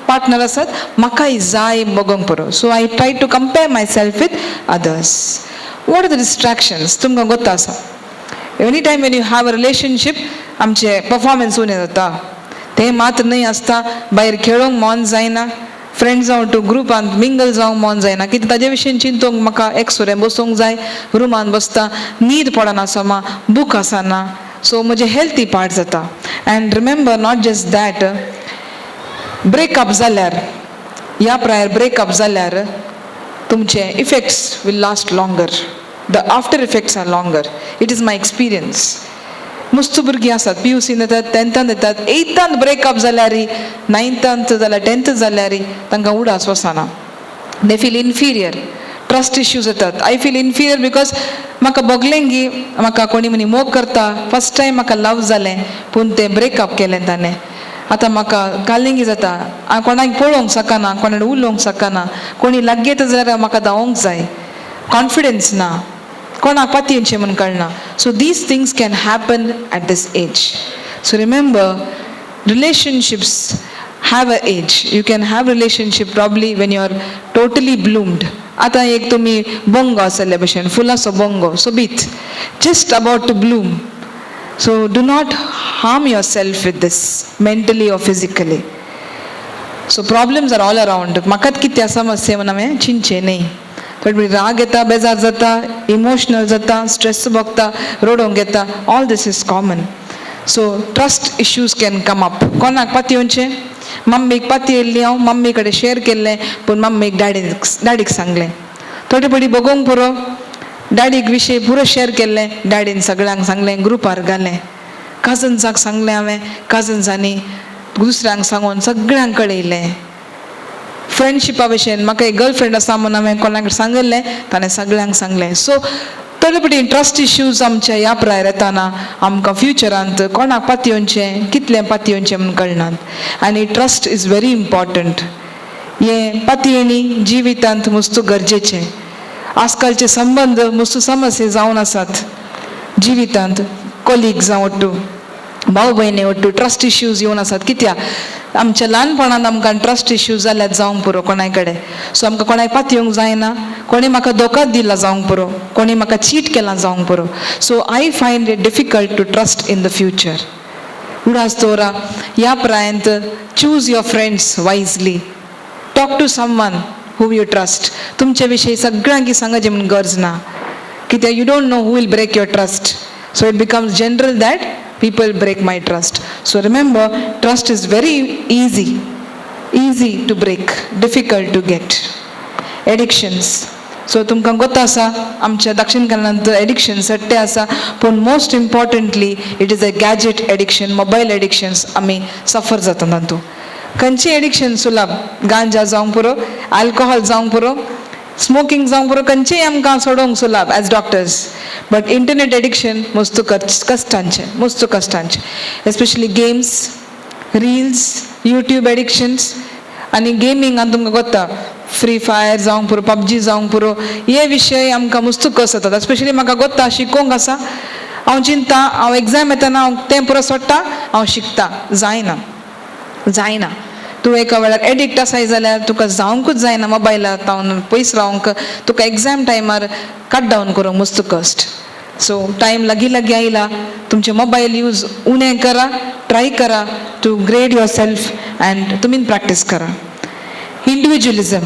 पार्टनर आसात, म्हाकाय जाय बगोंक पुरो. So I try to compare myself with others. What are the distractions? तुमकां गोत्त आसा, any time when you have a relationship आमचे परफॉर्मन्स उणें जाता. तें मात न्हय आसता, भायर खेळोंक मन जायना, फ्रेंड्स जावं टू ग्रुपांत मिंगल जावंक मन जायना, कित्याक ताजे विशीं चिंतूंक म्हाका एकसुरें बसूंक जाय, रुमान बसता, न्हीद पडना समा, बूक आसना, सो म्हजें हेल्थी पार्ट जाता. And remember, not just that, breakup जाल्यार, ह्या प्रायर ब्रेकअप जाल्यार तुमचे effects will last longer, the after effects are longer. It is my experience. मुस्त भुरगीं आसात, पीयूसीन येतात, तेंथान येतात, एथान ब्रेकअप जाल्यार, नायन्थांत जाल्यार, टेंथ जाल्यार तांकां उडास वचना. They feel inferior, trust issues येतात. I feel inferior because म्हाका भोगलें की म्हाका कोणी म्हणी मोग करता, फर्स्ट टायम म्हाका लव जालें, पूण तें ब्रेकअप केलें ताणें. आतां म्हाका कालिंगी जाता, हांव कोणाक पळोवंक शकना, कोणाक उलोवंक शकना, कोणी लागीं येता जाल्यार म्हाका धांवोंक जाय, कॉन्फिडन्स ना, कोणाक पातयेचें म्हूण कळना. So these things can happen at this age. So remember, relationships have a age. You can have relationship probably when you are totally bloomed. आतां एक तुमी बोंगो आसले भशेन, फुलाचो बोंगो सोबीत, just about to bloom. So do not harm yourself with this, mentally or physically. So problems are all around. म्हाकाच कितें समस्या म्हूण हांवें चिंतचें न्ही. थोडे वेळ राग येता, बेजार जाता, इमोशनल जाता, स्ट्रेस भोगता, रडोवंक येता. All this is common. So trust issues can come up. कोणाक पातयेवचें? मम्मीक पातयेल्ली हांव, मम्मी कडेन शेअर केल्लें, पूण मम्मीक डॅडीक डॅडीक सांगलें. थोडे पटी बगोवंक पुरो, डॅडीक विशय पुरो शेअर केल्लें, डॅडीन सगळ्यांक सांगलें, ग्रुपार घालें, कजन्साक सांगलें हांवें, कजन्सांनी दुसऱ्यांक सांगून सगळ्यांक कळयलें. फ्रेंडशिपा भशेन म्हाका एक गर्लफ्रेंड आसा म्हूण हांवें कोणाक सांगिल्लें, ताणें सगळ्यांक सांगलें. सो थोडे पटी ट्रस्ट इश्यूज आमच्या ह्या प्रायर येताना आमकां फ्युचरांत कोणाक पातयेवचें, कितलें पातयेवचें म्हूण कळनात. आनी trust is very important. हें पातयेणी जिवितांत मस्तू गरजेचें. आजकालचे संबंद मस्तू समस्या जावन आसात जिवितांत, कोलीग जावं ओट्टू, भाव भयणी ओट्टू ट्रस्ट इश्यूज येवन आसात. कित्याक आमच्या ल्हानपणांत आमकां ट्रस्ट इश्यूज जाल्यार जावंक पुरो कोणाय कडेन. सो आमकां कोणाक पातयेवंक जायना, कोणी म्हाका धोकाच दिला जावंक पुरो, कोणी म्हाका चीट केला जावंक पुरो. So I find it difficult to trust in the future. उडास दवरा, ह्या प्रायंत choose your friends wisely, talk to someone who you trust. तुमचे विशयी सगळ्यांकी सांगाचें म्हूण गरज ना, कित्याक you don't know who will break your trust. So it becomes general that people break my trust. So remember, trust is very easy to break, difficult to get. Addictions. So तुमकां गोत आसा, आमच्या दक्षिण कन्नडांत एडिक्शन सट्टे आसा, पूण most importantly it is a gadget addiction, mobile addictions आमी सफर जाता तातूंत. खंयची एडिक्शन सुलभ, गांजा जावंक पुरो, आल्कोहॉल जावंक पुरो, स्मोकींग जावंक पुरो, खंयचेय आमकां सोडोवंक सुलभ as doctors, but internet addiction मस्त कश्टांचें, मस्त कश्टांचें, especially games, reels, YouTube addictions. आनी गेमींगान तुमकां गोत्ता, फ्री फायर जावंक पुरो, पबजी जावंक पुरो, हे विशय आमकां मस्त कस जातात. स्पेशली म्हाका गोत्ता शिकोवंक आसा, हांव चिंता हांव एग्जाम येतना हांव तें पुरो सोडटा, हांव शिकता, जायना, जायना. तूं एका वेळार एडिक्ट आसाय जाल्यार तुका जावंकूच जायना मोबायला तावन पयस रावंक, तुका एग्जाम टायमार कट डावन करूंक मस्त कश्ट. सो टायम लागीं लागीं आयला, तुमचे मोबायल यूज उणें करा, ट्राय करा to grade yourself and तुमी प्रॅक्टीस करा. इंडिविज्युअलिझम,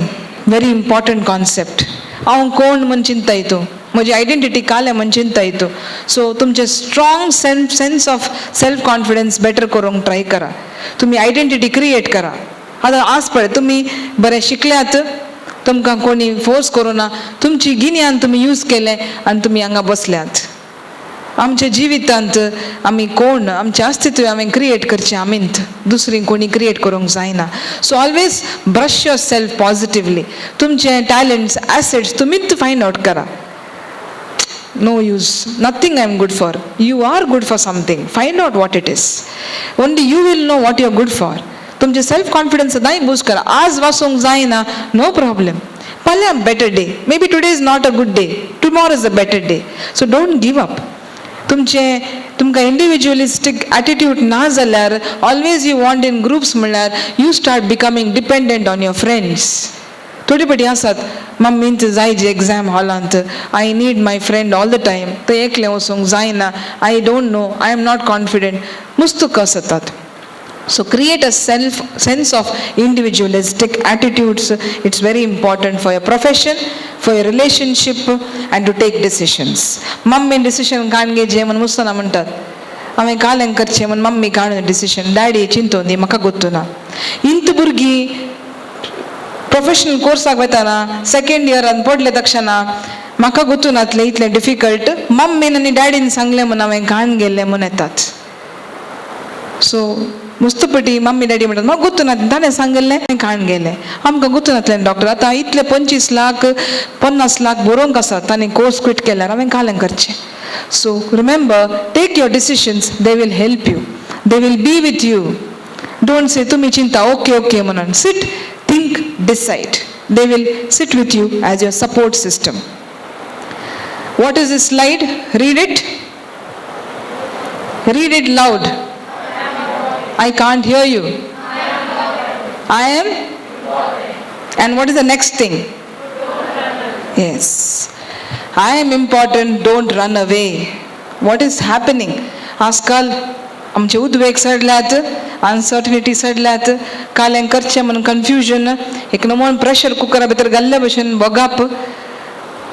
व्हेरी इम्पॉर्टंट कॉन्सेप्ट. हांव कोण म्हूण चिंताय तूं, म्हजी आयडेंटिटी कालें म्हूण चिंताय तूं. सो तुमचें strong sense of self confidence better करूंक ट्राय करा, तुमी आयडेंटिटी क्रिएट करा. आतां आज पळय तुमी बरें शिकल्यात. तुमकां कोणी फोर्स करूं ना. तुमची गिन्यान तुमी यूज केलें आनी तुमी हांगा बसल्यात. आमच्या जिवितांत आमी कोण, आमचें अस्तित्व आमी क्रिएट करचें आमींत, दुसरी कोणी क्रिएट करूंक जायना. So always brush yourself positively. तुमचे टॅलंट्स, एसेट्स तुमीच फायंड आवट करा. No use, nothing I am good for. You are good for something. Find out what it is. Only you will know what you are good for. तुमचे सेल्फ कॉन्फिडन्स सदांय बूस्ट करा. आज वाचूंक जायना, नो प्रॉब्लम. फाल्यां better day. Maybe today is not a good day, tomorrow is a better day. So don't give up. तुमचे तुमकां इंडिविज्युअलिस्टीक एटिट्यूड ना जाल्यार, always you want in groups म्हणल्यार you start becoming dependent on your friends. थोडी पटी आसात, मम्मींत जाय जी एग्जाम हॉलांत, I need my friend all the time. थंय एकलें वचूंक जायना. I don't know, I am not confident. मुस्तूक आसतात. So create a self sense of individualistic attitudes. It's very important for your profession, for your relationship, and to take decisions. Mummy decision काण घे म्हूण मुस्तना म्हणटात. हांवें कालें करचें म्हूण मम्मी काडून डिसिशन, डॅडी चिंतून दी, म्हाका गोत्तू ना. इंत भुरगीं प्रोफेशनल कोर्साक वतना सेकेंड इयरान पडले तक्षणा, म्हाका गोत्तू नातलें इतलें डिफिकल्ट, मम्मीन आनी डॅडीन सांगलें म्हूण हांवें काण गेल्लें म्हूण येतात. सो मुस्तपटी मम्मी डॅडी म्हणटात, म्हाका गोत्तू ना, ताणें सांगिल्लें काण गेलें, आमकां गोत्तू नातलें. डॉक्टर आतां इतले 25 लाख, 50 लाख बरोवंक आसा, ताणें कोर्स क्विट केल्यार हांवें कालें करचें? So remember, take your decisions. They will help you, they will be with you. Don't say तुमी चिंता, ओके ओके म्हणून. Sit, think, decide. They will sit with you as your support system. What is this slide? Read it. Read it loud. I can't hear you. I am? And what is the next thing? Yes. I am important, don't run away. What is happening? आजकाल आमचे उद्वेग सडल्यात, अनसर्टनिटी सडल्यात, कालें करचें म्हणून कन्फ्युजन, एक नमोन प्रेशर कुकरा भितर घाल्ले भशेन भोगाप.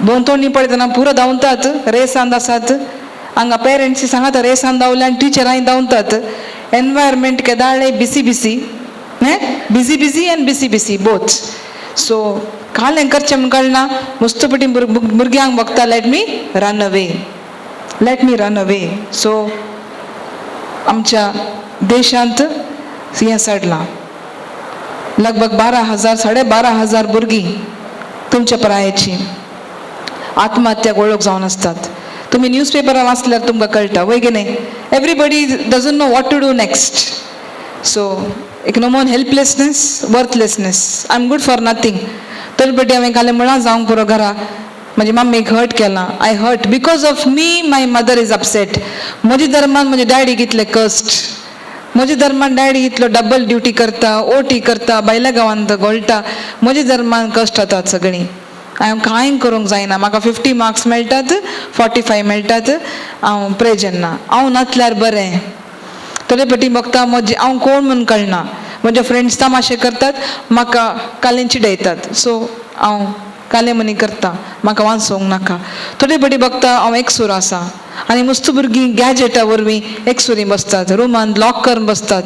भोंवतणी पळयतना पुरो धांवतात, रेसान आसात. हांगा पेरंट्स सांगता, रेसान धांवले आनी टिचरांय धांवतात. एनवायरमेंट केदाळे busy busy, busy busy and busy busy both. So कालें करचें म्हूण कळना. मुस्तपटी भुरग्यांक बघता, let me run away, let me run away. So आमच्या देशांत हें चडलां. लगभग 12,000, 12,500 भुरगीं तुमच्या पिरायेची आत्महत्या वळख जावन आसतात. तुमी न्यूज पेपरार वाचल्यार तुमकां कळटा, वय की न्ही? Everybody doesn't know what to do next. So एक नमोन helplessness, worthlessness, I am good for nothing. तर बेटी हांवें घालें म्हळां, जावंक पुरो घरा. म्हजी मम्मीक हर्ट केलां. I hurt because of me, my mother is upset. म्हज्या धर्मान म्हजे डॅडीक इतले कश्ट, म्हज्या धर्मान डॅडी इतलो डबल ड्युटी करता, ओटी करता, भायल्या गांवांत घोळटा. म्हज्या धर्मान कश्ट जातात सगळीं. हांवें कांय करूंक जायना. म्हाका 50 मार्क्स मेळटात, 45 मेळटात, हांव प्रेजन ना. हांव नातल्यार बरें. थोडे पटी बघता म्हजी हांव कोण म्हूण कळना. म्हजे फ्रेंड्स तमाशे करतात, म्हाका कालें चिडयतात. सो हांव कालें मनी करता, म्हाका वाचोंक नाका. थोडे पटी बघता हांव एकसूर आसा आनी मस्त भुरगीं गॅजेटा वरवीं एकसुरी बसतात, रुमान लॉक करून बसतात.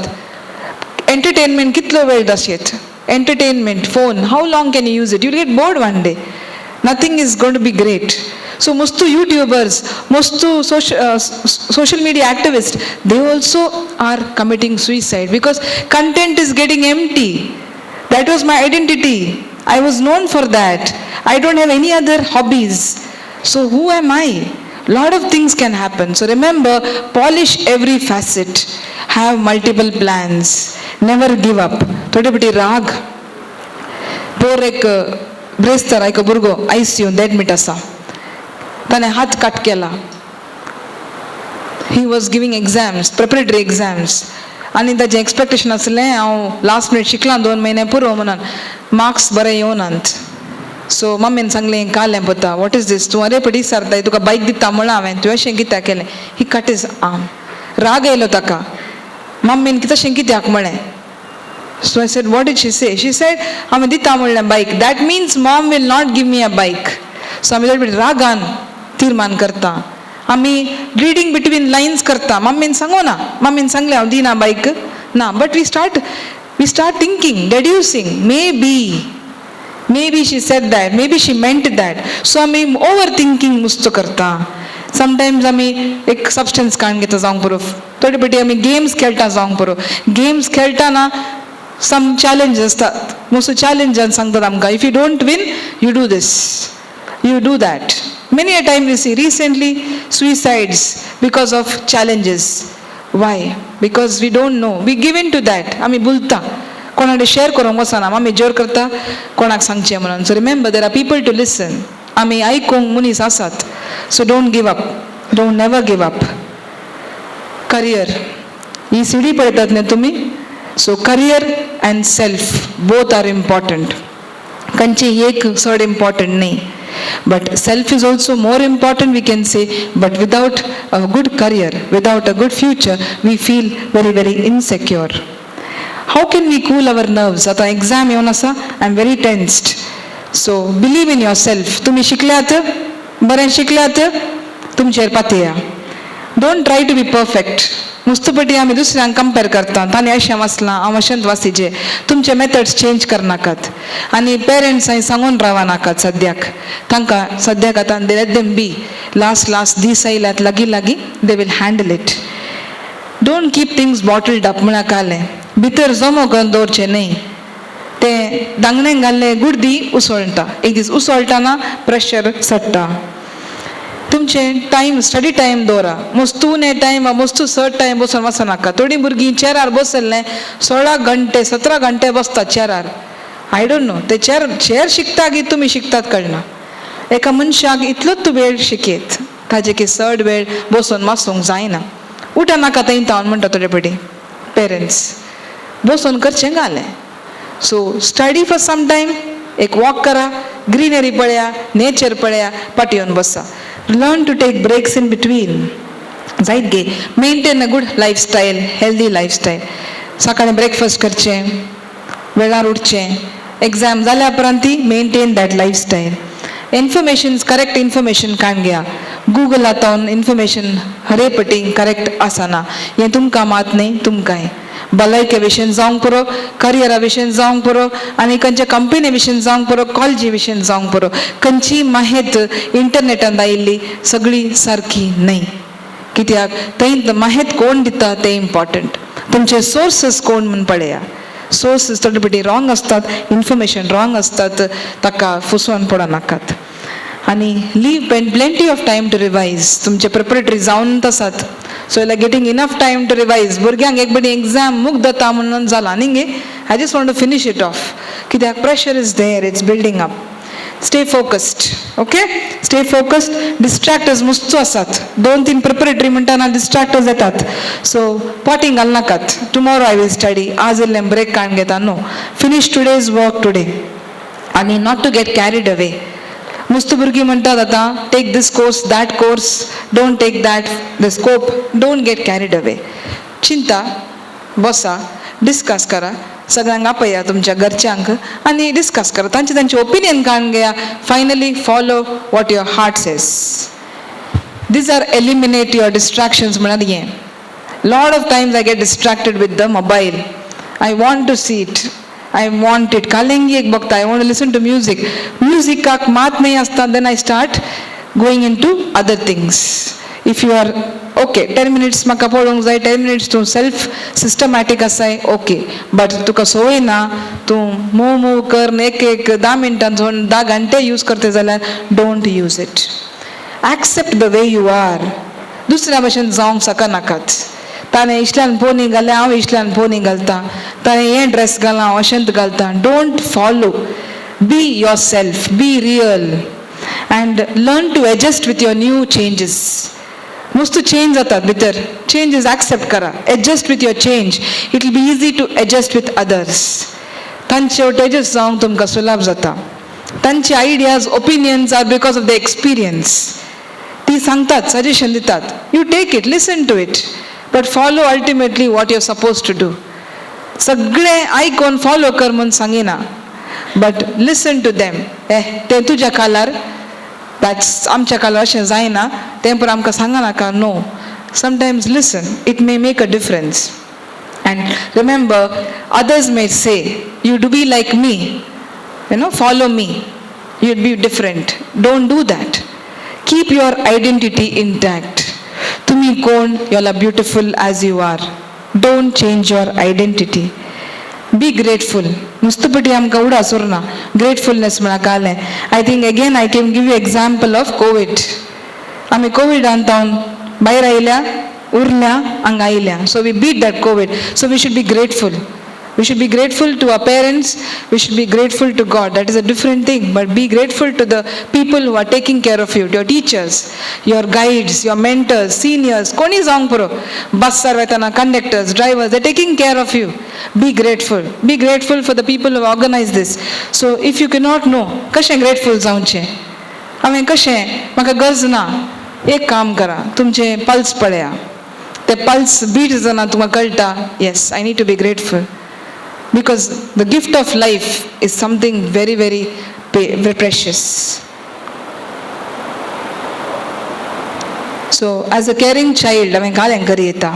एंटरटेनमेंट कितलो वेळ दासयत? Entertainment, phone, how long can you use it? You get bored one day. Nothing is going to be great. So मस्तू YouTubers, मस्तू social media activists, they also are committing suicide because content is getting empty. That was my identity. I was known for that. I don't have any other hobbies. So who am I? Lot of things can happen. So remember, polish every facet. Have multiple plans. Never give up. थोडे पटी राग. पोर एक ब्रेस्तार एक भुरगो आयसीयूंत एडमीट आसा. ताणें हात कट केला. He was giving exams, preparatory exams, आनी ताजें एक्सपेक्टेशन आसलें, हांव लास्ट मिनीट शिकलां, 2 म्हयने पुरो म्हणून. मार्क्स बरे येवनात. सो मम्मीन सांगलें, कालें पुता, what is this? तूं अरे पटी सारताय, तुका बायक दिता म्हळां हांवें, तुवें अशें कित्याक केलें? He cut his arm. राग येयलो ताका, मम्मीन तशें कित्याक म्हळें? So I said, "What did she say?" She said, हांवें दिता म्हणलें बायक. That means mom will not give me a bike. So आमी रागान तीर्मान करता. आमी रिडींग बिटवीन लायन्स करता. मम्मीन सांगू ना, मम्मीन सांगलें हांव दिना बायक ना, but we start thinking, deducing, maybe. Maybe she said that, maybe she meant that. So आमी ओवर थिंकींग मुस्त करता. समटायम्स आमी एक सबस्टन्स काडून घेता जावंक पुरो, थोडे पटी आमी गेम्स खेळटा जावंक पुरो. गेम्स खेळटाना सम चॅलेंज आसतात, मोस्ट चॅलेंजान सांगतात आमकां, if you don't win, you do this, you do that. Many a time we see recently suicides because of challenges. Why? Because we don't know, we give in to that. आमी भुलता, कोणा शेअर करूंक वचना, आमी जोर करता कोणाक सांगचें म्हणून. So remember, there are people to listen. आमी आयकूंक मनीस आसात. So don't give up, don't never give up. Career he CD पळयतात न्ही तुमी? So career and self both are important. खंयची एक चड इम्पॉर्टंट न्ही, but self is also more important, we can say. But without a good career, without a good future, we feel very, very insecure. How can we cool our nerves? आतां एग्जाम येवन आसा, I am very tensed. So believe in yourself. तुमी शिकल्यात, बरें शिकल्यात, तुमचेर पातया. Don't try to be perfect. मुस्तपटी आमी दुसऱ्यांक कंपेर करता, तांणी अशें वाचलां, हांव अशेंच वाचिजे. तुमचे मेथड्स चेंज करनाकात आनी पेरंट्सांय सांगून रावा नाकात सद्याक तांकां. सद्याक आतां let them be. Last last दीस आयल्यात लागीं लागीं, they will handle it. Don't keep things bottled up. म्हळ्यार कालें भितर जमो करून दवरचें न्हय. तें दांगणें घाल्लें गुड्डी उसळटा, एक दीस उसळटाना प्रेशर चडटा. तुमचें टायम, स्टडी टायम दवरा. मस्तू ने टायम, मस्तू चड टायम बसून वचनाका. थोडीं भुरगीं चेरार बसल्लें 16 घंटे, 17 घंटे बसतात चेरार. I don't know, ते चेर चेर शिकता की तुमी शिकतात कळना. एका मनशाक इतलोच वेळ शिकयत, ताजे की चड वेळ बसून वाचूंक जायना. उठा नाका थंय तावन म्हणटा थोडे पटी पेरंट्स, बसून करचें घालें. So study for some time, एक वॉक करा, ग्रिनरी पळया, नेचर पळया, पाटी येवन बसा. Learn to take breaks in between जायत गे. Maintain a good lifestyle, healthy lifestyle. सकाळी ब्रेकफास्ट करचें, वेळार उठचें. एग्जाम जाल्या उपरांत maintain that lifestyle. Information, correct information काडून घेया. गुगला तावन इन्फॉर्मेशन हरे पटी करेक्ट आसना, हें तुमकां मात न्ही, तुमकांय भलायके विशयन जावंक पुरो, करियरा विशयन जावंक पुरो आनी खंयच्या कंपनी विशयन जावंक पुरो, कॉलेजी विशयन जावंक पुरो. खंयची माहेत इंटरनेटान आयिल्ली सगळी सारकी न्हय, कित्याक थंय माहेत कोण दिता तें इम्पॉर्टंट. तुमचे सोर्सीस कोण म्हूण पळया. सोर्सीस थोडे पटी रॉंग आसतात, इन्फॉर्मेशन रॉंग आसतात, ताका फुसोवन पडनाकात. आनी leave plenty of time to revise. तुमचे प्रिपरेटरी जावन आसात, so like getting enough time to revise. भुरग्यांक एक बरी एग्जाम मुक्त जाता म्हणून जाला न्ही गे, I just want to finish it off, कित्याक pressure is there, it's building up. Stay focused, okay? Stay focused. Distractors मुस्तू आसात. दोन तीन प्रिपरेटरी म्हणटाना डिस्ट्रॅक्टर्स येतात. सो पोटींग घालनाकात, tomorrow I will study, आज इल्लें ब्रेक काडून घेता. No, finish today's work today. आनी not to get carried away. मुस्त भुरगीं म्हणटात आतां, take this course, that course, don't take that, the scope. Don't get carried away. चिंता बसा, डिस्कस करा, सगळ्यांक आपया तुमच्या घरच्यांक आनी डिस्कस करा, तांचे तांचे ओपिनियन काडून घेया. Finally, follow what your heart says. These are eliminate your distractions म्हळ्यार हें. Lot of times I get distracted with the mobile. I want to see it, I want it. कालेंगी एक बघता, I want to listen to music. म्युजिकाक मात न्हय आसता, then I start going into other things. If you are okay, 10 minutes म्हाका पळोवंक जाय, 10 मिनिट्स तूं सेल्फ सिस्टमॅटीक आसाय, ओके. बट तुका संवय ना, तूं मूव मूव कर, एक एक 10 मिनटां सोडून 10 घंटे यूज करता जाल्यार don't use it. Accept the way you are. दुसऱ्या भशेन जावंक शकनाकात. ताणें इशल्यान पोनी घालें, हांव इशल्यान पोनी घालता. ताणें हें ड्रेस घालां, हांव अशेंच घालता. Don't follow, be yourself, be real and learn to adjust with your new changes. नुस्तं चेंज जातात भितर, चेंजीस एक्सेप्ट करा. Adjust with your change, it will be easy to adjust with others. तांचे वटेन एडजस्ट जावंक तुमकां सुलभ जाता. तांचे ideas, opinions are because of the experience. ती सांगतात, सजेशन दितात. You take it, listen to it, but follow ultimately what you suppose to do. सगळें आयकोन फॉलो कर म्हूण सांगिना, but listen to them. ए तें तुज्या कालार, that's आमच्या कालार अशें जायना, तें पण आमकां सांगा नाका. No, sometimes listen, it may make a difference. And remember, others may say you do be like me. You know, follow me, you'd be different. Don't do that. Keep your identity intact. तुमी कोण, you are beautiful as you are. Don't change your identity. Be grateful. नुस्तपटी आमकां उडास उरना ग्रेटफुलनेस म्हणा कालें. I think again I can give you example of COVID. आमी कोविडान जावन भायर आयल्या, उरल्या, हांगा आयल्या. So we beat that COVID. So we should be grateful. We should be grateful to our parents, we should be grateful to God. That is a different thing. But be grateful to the people who are taking care of you, your teachers, your guides, your mentors, seniors, कोणी जावंक पुरो, बसार वतना conductors, drivers, they taking care of you. Be grateful. Be grateful for the people who organize this. So if you cannot know कशें ग्रेटफूल जावचें, हांवें कशें, म्हाका गरज ना, एक काम करा, तुमचें पल्स पळया. ते पल्स बीट जातना तुमकां कळटा, yes, I need to be grateful, because the gift of life is something very very very precious. So as a caring child हांवें काल हें करी येता.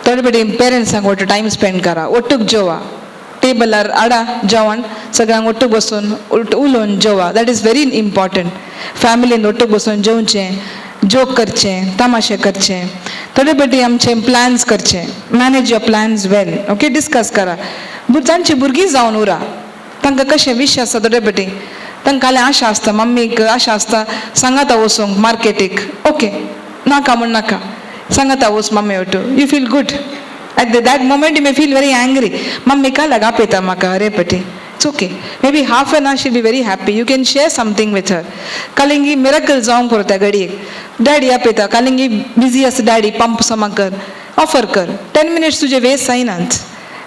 थोडे फावटी पेरंट्सांक ಒಟ್ಟು टायम स्पेंड करा, ಒಟ್ಟುಗ್ जेवा, टेबलार हाडा जेवण, सगळ्यांक ಒಟ್ಟು बसून उलोवन जेवा. That is very important. फॅमिलीन ಒಟ್ಟು बसून जेवचें, जोक करचें, तमाशे करचे, थोडे फावटी आमचे प्लॅन्स करचे. Manage your plans well, okay? Discuss करा. तांची भुरगीं जावन उरा. तांकां कशें विश आसता, थोडे फावटी तांकां आशा आसता, मम्मीक आशा आसता, सांगाता वचूंक मार्केटीक. ओके, नाका म्हण नाका, सांगाता वच mummy वटू. You feel good at that moment. You may feel very angry, mummy काल आपयता म्हाका. अरे पटी, it's okay. Maybe half an hour she'll be very happy. You can share something with her. कालिंगी मिराकल जावंक पुरो त्या घडयेक. डॅडी आपयता, कालिंगी बिजी आसा डॅडी, पंप समा कर, ऑफर कर. 10 मिनिट्स तुजे वेस्ट जायनात.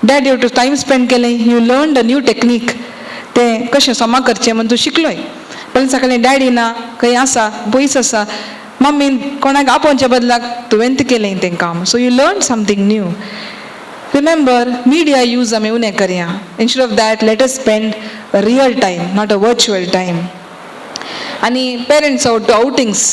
डॅडी टू टायम स्पेंड केलें, you learn the new technique. तें कशें समा करचें म्हण तूं शिकलोय. पण सकाळीं डॅडी ना, खंय आसा, पयस आसा, मम्मीन कोणाक आपोवच्या बदलाक तुवें केलें तें काम. So you learn something new. Remember, media use आमी उणें करया. Instead of that, let us spend a real time, not a virtual time. आनी पेरंट्स ಒಟ್ಟು ಔಟಿಂಗ್ಸ್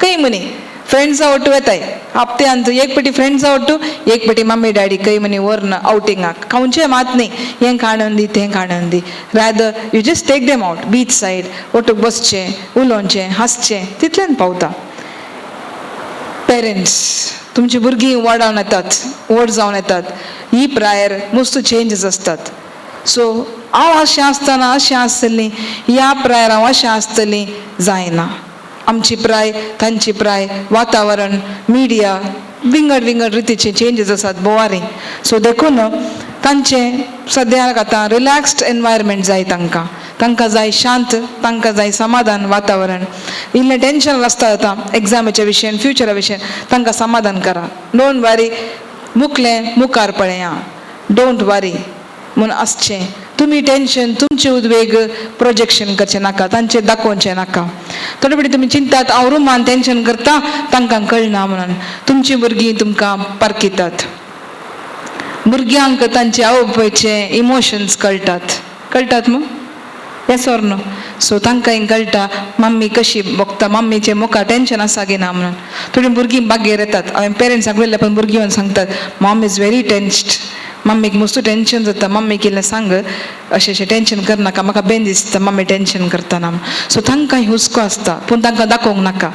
खंय मनी फ्रेंड्सा ಒಟ್ಟು वेताय. हप्त्यांत एक पेटी फ्रेंड्सा ಒಟ್ಟು, एक पेटी मम्मी डॅडी खंय मनी व्हरना आवटिंगाक. खावचें मात न्ही, हें काडून दी, तें काडून दी. Rather, you just take them out beach side. ಒಟ್ಟುಗ್ बसचें, उलोवचें, हांसचें, तितल्यान पावता. पेरंट्स, तुमची भुरगीं व्हडावन येतात, व्हड जावन येतात. ही प्रायर मस्त चेंजीस आसतात. सो हांव अशें आसतना अशें आसतलीं, ह्या प्रायर हांव अशें आसतलीं, जायना. आमची प्राय, तांची प्राय, वातावरण, मिडिया, विंगड विंगड रितीचे चेंजीस आसात बोवारी. सो देखून तांचें सद्याक आतां रिलॅक्स्ड एनवायरमेंट जाय तांकां. तांकां जाय शांत, तांकां जाय समाधान वातावरण. इल्लें टेंशन आसता आतां एग्जामीच्या विशयान, फ्युचरा विशयान. तांकां समाधान करा. Don't worry, मुकलें मुखार पळया, don't worry म्हूण आसचें. तुमी टेंशन, तुमचे उद्वेग प्रोजेक्शन करचें नाका, तांचेर दाखोवचें नाका. थोडे फावटी तुमी चिंतात, हांव रुमान टेंशन करता, तांकां कळना म्हणून. तुमचीं भुरगीं तुमकां पारखितात. भुरग्यांक तांचे आवय बापायचे इमोशन्स कळटात. कळटात मू? Yes or no? So तांकां कळटा मम्मी कशी बघता, मम्मीचे मुखार टेंशन आसा की ना म्हणून. थोडीं भुरगीं बागेर येतात, हांवें पेरंट्साक उलयलें, पण भुरगीं येवन सांगतात, "Mom is very tensed. मम्मीक मस्तू टेंशन जाता. मम्मीक इल्लें सांग, अशें अशें टेंशन करनाका, म्हाका बेन दिसता मम्मी टेंशन करतना." सो तांकां हुस्को आसता, पूण तांकां दाखोवंक नाका.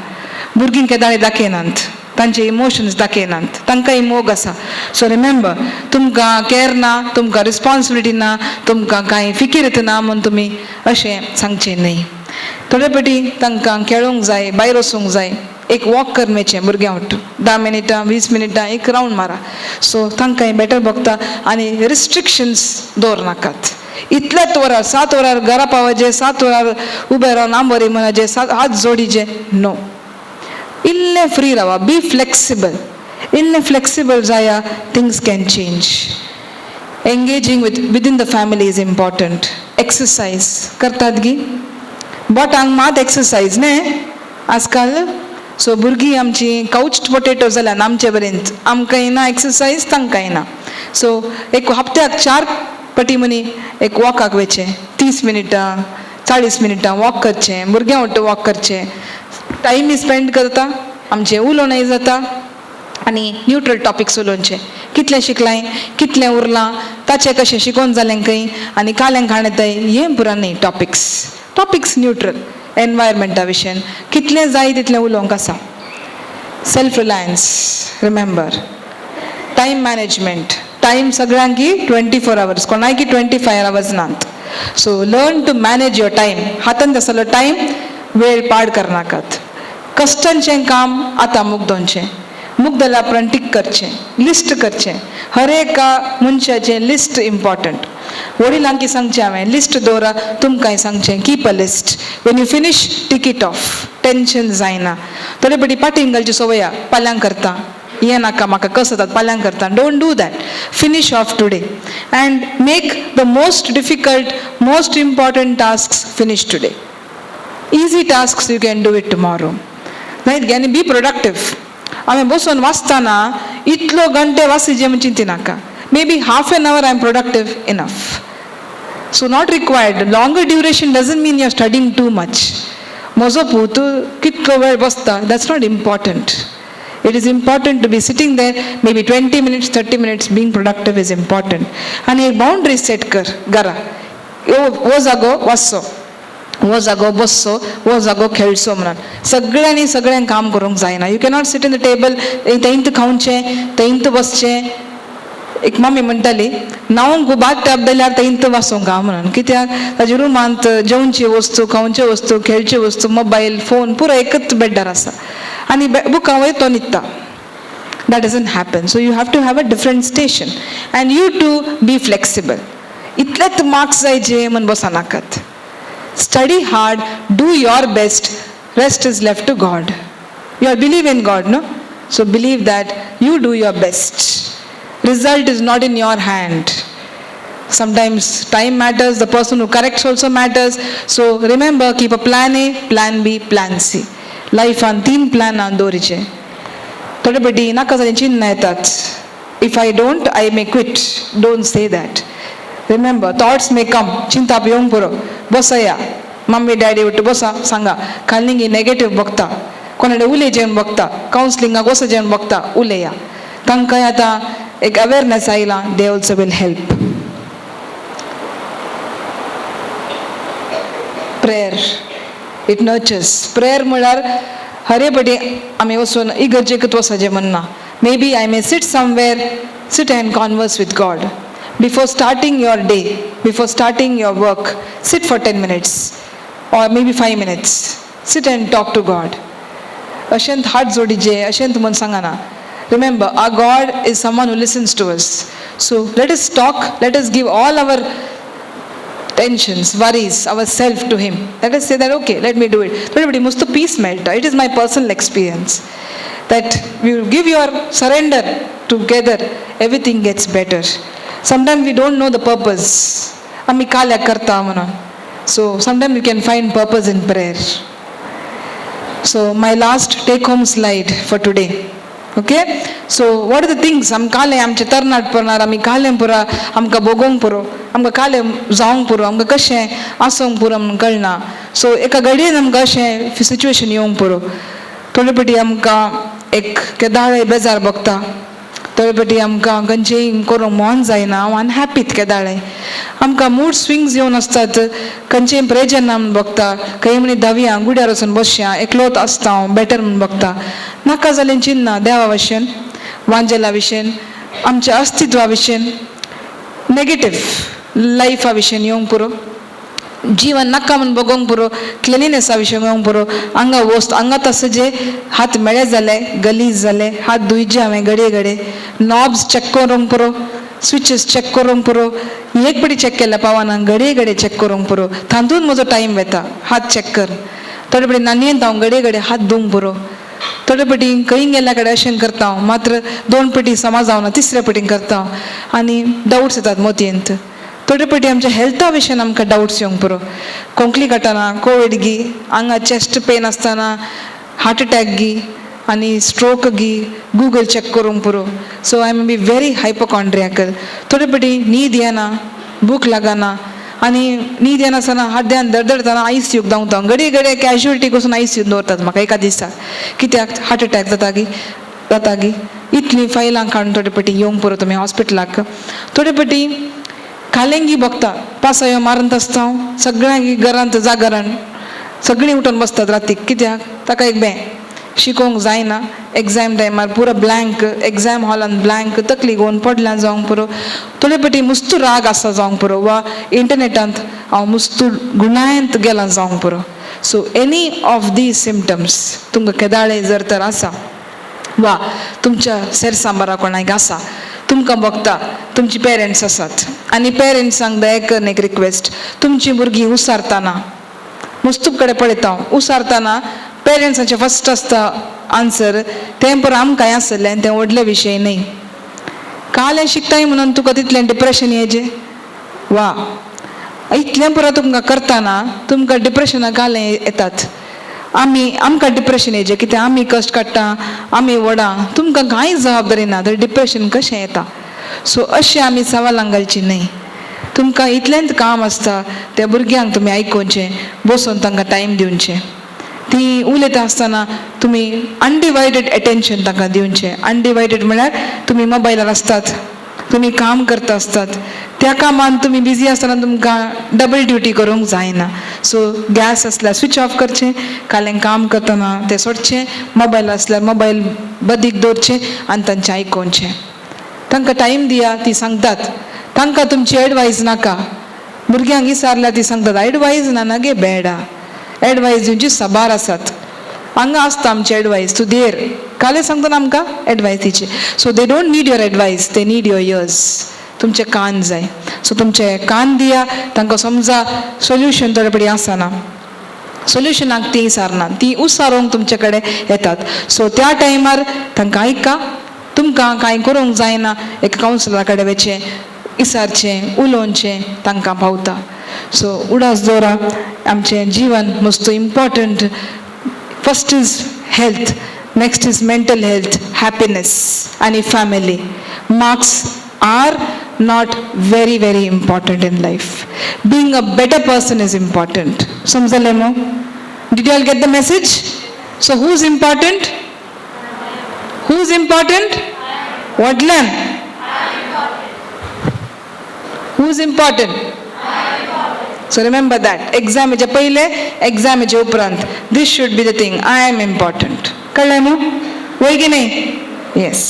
भुरगीं केदाळे दाखयनात, तांचे इमोशन्स दाखयनात. तांकांय मोग आसा. सो रिमेंबर, तुमकां कॅर ना, तुमकां रिस्पॉन्सिबिलिटी ना, तुमकां कांय फिकीर ना म्हूण तुमी अशें सांगचें न्हय. थोडे फावटी तांकां खेळूंक जाय, भायर वचूंक जाय. एक वॉक करून वचचें भुरग्यां वट्टू, 10 मिनटां, 20 मिनटां एक रावंड मारा. सो तांकांय बेटर भोगता. आनी रिस्ट्रिक्शन्स दवरनाकात, इतल्याच वरार, 7 वरार घरा पावाचे, 7 वरार उबे रावन आंबोरी म्हणाचे, सात हात जोडीचे. नो, इल्लें फ्री रावा. Be flexible. इल्लें फ्लेक्सिबल जाया, things can change. Engaging within the family is important. Exercise करतात गी? बोटांक मात एक्सरसायज न्ही आजकाल. सो भुरगीं आमची काउच पोटेटो जाल्यान आमचे पर्यंत. आमकांय ना एक्सरसायज, तांकांय ना. सो एक हप्त्याक चार पटी मनी एक वॉकाक वयचें. 30 मिनटां, 40 मिनटां वॉक करचें, भुरग्यां वट्ट वॉक करचें. टायमी स्पेंड करता, आमचें उलोवणें जाता. आनी न्यूट्रल टॉपिक्स उलोवचे, कितलें शिकलां, कितलें उरलां, ताचें कशें शिकोवन जालें खंय आनी काल्यां खाणें, हें पुरा न्ही टॉपिक्स. टॉपिक्स न्यूट्रल, एनवायरमेंटा विशयन कितलें जाय तितलें उलोवंक आसा. Self reliance, remember, time management. Time सगळ्यांकी 24 hours, कोणाकी 25 hours नात. So learn to manage your time. हातांत आसलो टायम वेळ पाड करनाकात. कश्टांचें काम आतां मुगदोनचें, मुगदल्या उपरांत टीक करचें, लिस्ट करचें. हर एका मनशाचें लिस्ट इम्पॉर्टंट. वडिलांकी सांगचें हांवें, लिस्ट दवरा. तुमकांय सांगचें, keep a list. When you finish, tick it off, tension जायना. थोडे पटी पाटींग घालची संवय, पाल्यां करता, हें नाका म्हाका, कसं जाता पाल्यां करता. Don't do that. Finish off today and make the most difficult, most important task finish today. Easy tasks you can do it tomorrow. नाही. आनी बी प्रोडक्टीव. हांवें बसून वाचतना इतलो घंटे वाचिजे म्हण चिंती नाका. Maybe half an hour I am productive enough. So not required. Longer duration doesn't mean you are studying too much. म्हजो पूत कितलो वेळ बसता, that's not important. It is important to be sitting there maybe 20 minutes, 30 minutes, being productive is important. आनी एक बाउंड्री सेट कर घरा. हो जागो वाचचो, हो जागो बसचो, हो जागो खेळचो म्हणून. सगळ्यांनी सगळ्यांक काम करूंक जायना. You cannot sit in the table, थंयत खावचें, थंयत बसचें. एक मम्मी म्हणटाली, न्हावंक बाथ टब जाल्यार थंयत वाचोंक हांव म्हणून. कित्याक ताच्या रुमांत जेवची वस्तू, खावच्यो वस्तू, खेळच्यो वस्तू, मोबायल फोन पुरो एकच बेड्डार आसा आनी बुकां वयर तो न्हिदता. That doesn't happen. So you have to have a different station and you to be flexible. इतलेच मार्क्स जाय जे म्हण बसनाकात. Study hard, do your best, rest is left to God. You are believe in God, no? So believe that you do your best. Result is not in your hand. Sometimes time matters, the person who corrects also matters. So remember, keep a plan A, plan B, plan C. लायफान तीन प्लॅन दवरिचे. थोडे पटी नाका जालें चिन्ह येतात. If I don't, I may quit. Don't say that. Remember, thoughts may come. चिंताप येवंक पुरो, बसया, मम्मी डॅडी उठ बसा, सांगा खाली नेगेटीव बघता, कोणाकडे उलय जेवन बघता, कावन्सिलिंगाक वचो जेवन बघता, उलया. तांकां आतां एक अवेरनेस आयला, they also will help. Prayer, it nurtures. Prayer म्हळ्यार हरे पटी आमी वचून इगर्जेकूच वचचें म्हणना. Maybe I may sit somewhere, sit and converse with God. Before starting your day, before starting your work, sit for 10 minutes or maybe 5 minutes. Sit and talk to God. अशेंत हात जोडीचे, अशेंत म्हूण सांगना. Remember, our God is someone who listens to us. So let us talk, let us give all our tensions, worries, ourself to Him. Let us say that, okay, let me do it. Everybody must peace melta. It is my personal experience that you give your surrender together, everything gets better. Sometimes we don't know the purpose. आमी काल्याक करता म्हणून. So sometimes you can find purpose in prayer. So my last take home slide for today. Okay? So what are the things आमकां कालें आमचें तरणाटपणार आमी कालें पुरो आमकां भोगोवंक पुरो, आमकां कालें जावंक पुरो, आमकां कशें आसोंक पुरो म्हूण कळना. सो एका घडयेन आमकां अशें सिच्युएशन येवंक पुरो. थोडे पटी आमकां एक केदाळे बेजार भोगता, थोडे पटी आमकां खंयचेंय करूंक मन जायना, हांव अनहॅप्पी. केदाळे आमकां मूड स्विंग्स येवन आसतात, खंयचेंय प्रेजन ना म्हूण भोगता. खंय म्हणी धांवया, गुड्यार वचून बसया, एकलोच आसता हांव बेटर म्हूण भोगता. नाका जालें चिन्ना देवा भशेन, वांजेला भशेन, आमच्या अस्तित्वा भशेन, नेगेटीव लायफा भशेन येवंक पुरो. जीवन नाका म्हूण भोगोवंक पुरो. क्लिनिनेसा विशय येवंक पुरो. हांगा वस्त हांगा तसो जे हात मेळे जाले, गलीज जाले, हात धुयचे हांवें घडये घडये. नॉब्स चॅक करूंक पुरो, स्विचीस चॅक करूंक पुरो. एक पटी चॅक केल्यार पावना, घडये घडये चॅक करूंक पुरो. तातूंत म्हजो टायम वता हात चॅक कर. थोडे पटी नानयेंत हांव घडये घडये हात धुवंक पुरो. थोडे पटी खंय गेल्या कडेन अशें करता हांव, मात्र दोन पटी समा जावना, तिसऱ्या पटीन करता हांव आनी डावट्स येतात मोतयेंत. थोडे पटी आमच्या हेल्था विशयान आमकां डावट्स येवंक पुरो. खोंकली काडटना कोवीड गी, हांगा चेस्ट पेन आसतना हार्ट अटॅक गी आनी स्ट्रोक गी, गुगल चॅक करूंक पुरो. So I may be very hypochondriacal. थोडे पटी न्हीद येना, भूक लागना आनी न्हीद येनासतना हड्ड्यान दडदडतना आयसीयूक धांवता. घडये घडये कॅज्युअलिटी वचून आयसीयूत दवरतात म्हाका एका दिसा. कित्याक हार्ट अटॅक जाता गी, जाता गी. इतलीं फायलां काडून थोडे पटी येवंक पुरो तुमी हॉस्पिटलाक. थोडे पटी कालेंगी भोगता, पासयो मारून आसता हांव सगळ्यांक घरांत जागरण, सगळीं उठून बसतात रातीक. कित्याक ताका एक बें शिकोवंक जायना, एग्जाम टायमार पुरो ब्लँक, एग्जाम हॉलान ब्लँक, तकली घेवन पडल्या जावंक पुरो. थोडे पटी मुस्तू राग आसा जावंक पुरो, वा इंटरनेटांत हांव मुस्तू गुणायंत गेलां जावंक पुरो. So any of these symptoms तुमकां केदाळे जर तर आसा वा तुमच्या सेरसांबारा कोणाक आसा, तुमकां भोगता, तुमची पेरंट्स आसात आनी पेरंट्सांक दया करून एक रिक्वेस्ट, तुमची भुरगीं उसारतना मुस्तूप कडेन पळयता हांव, उसारतना पेरंट्सांचें फस्ट आसता आन्सर तें पुरो आमकांय आसलें आनी तें व्हडलें विशय न्हय. कालें शिकताय म्हणून तुका तितलें डिप्रेशन येजें वा इतलें पुरो तुमकां करतना तुमकां डिप्रेशना कालें येतात. आमी आमकां डिप्रेशन येजें कित्याक आमी कश्ट काडटा, आमी व्हडां, तुमकां कांय जबाबदारी ना तर डिप्रेशन कशें येता. सो अशें आमी सवालां घालचीं न्हय. तुमकां इतलेंच काम आसता त्या भुरग्यांक तुमी आयकोवचें, बसून तांकां टायम दिवचें. ती उलयता आसतना तुमी अनडिवायडीड एटेन्शन तांकां दिवचें. अनडिवायडीड म्हळ्यार तुमी मोबायलार आसतात, तुमी काम करता आसतात, त्या कामान तुमी बिजी आसतना तुमकां डबल ड्युटी करूंक जायना. सो गॅस आसल्यार स्विच ऑफ करचें, काल्यान काम करतना तें सोडचें, मोबायल आसल्यार मोबायल बदीक दवरचें आनी तांचें आयकोवचें. तांकां टायम दिया, ती सांगतात. तांकां तुमची एडवायज नाका. भुरग्यांक विचारल्यार ती सांगतात एडवायज ना ना गे बेडा, एडवायज दिवची साबार आसात, हांगा आसता आमची एडवायज, तूं देर काले सांगता आमकां advice दिची. So they don't need your advice, they need your ears. तुमचे कान जाय. सो तुमचे कान दिया, तांकां समजा सोल्युशन थोडे पडी आसना, सोल्युशनाक ती सारना, ती उसारोंक तुमचे कडेन येतात. सो त्या टायमार तांकां आयका, तुमकां कांय करूंक जायना एका कावन्सिलरा कडेन वचचें, विचारचें, उलोवचें, तांकां पावता. सो उडास दवरा, आमचें जिवन मस्त important. First is health, next is mental health, happiness आनी family. Marks are not very very important in life. Being a better person is important. समजलें मो? Did you all get the message? So who is important? Who is important? व्हडल्यान. Who is important? So remember that. एग्जामेच्या पयले, एग्जामेच्या उपरांत, this should be the thing, I am important. कळ्ळें मू? वय की न्ही? येस.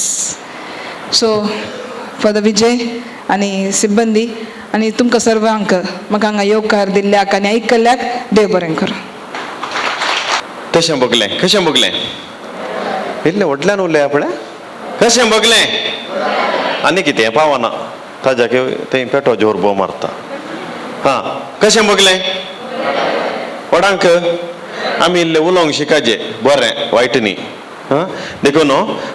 सो फादर विजय आनी सिब्बंदी आनी तुमकां सर्वांक म्हाका हांगा येवकार दिल्ल्याक आनी आयकल्ल्याक देव बरें करूं. कशें भोगलें? कशें भोगलें? इल्लें व्हडल्यान उलया पळय. कशें भोगलें? आनी कितें पावना ताज्या थंय पेटो जोर भोव मारता. हां, कशें भोगलें? व्हडांक आमी इल्लें उलोवंक शिकाजे, बरें वायट न्ही. हां, देखून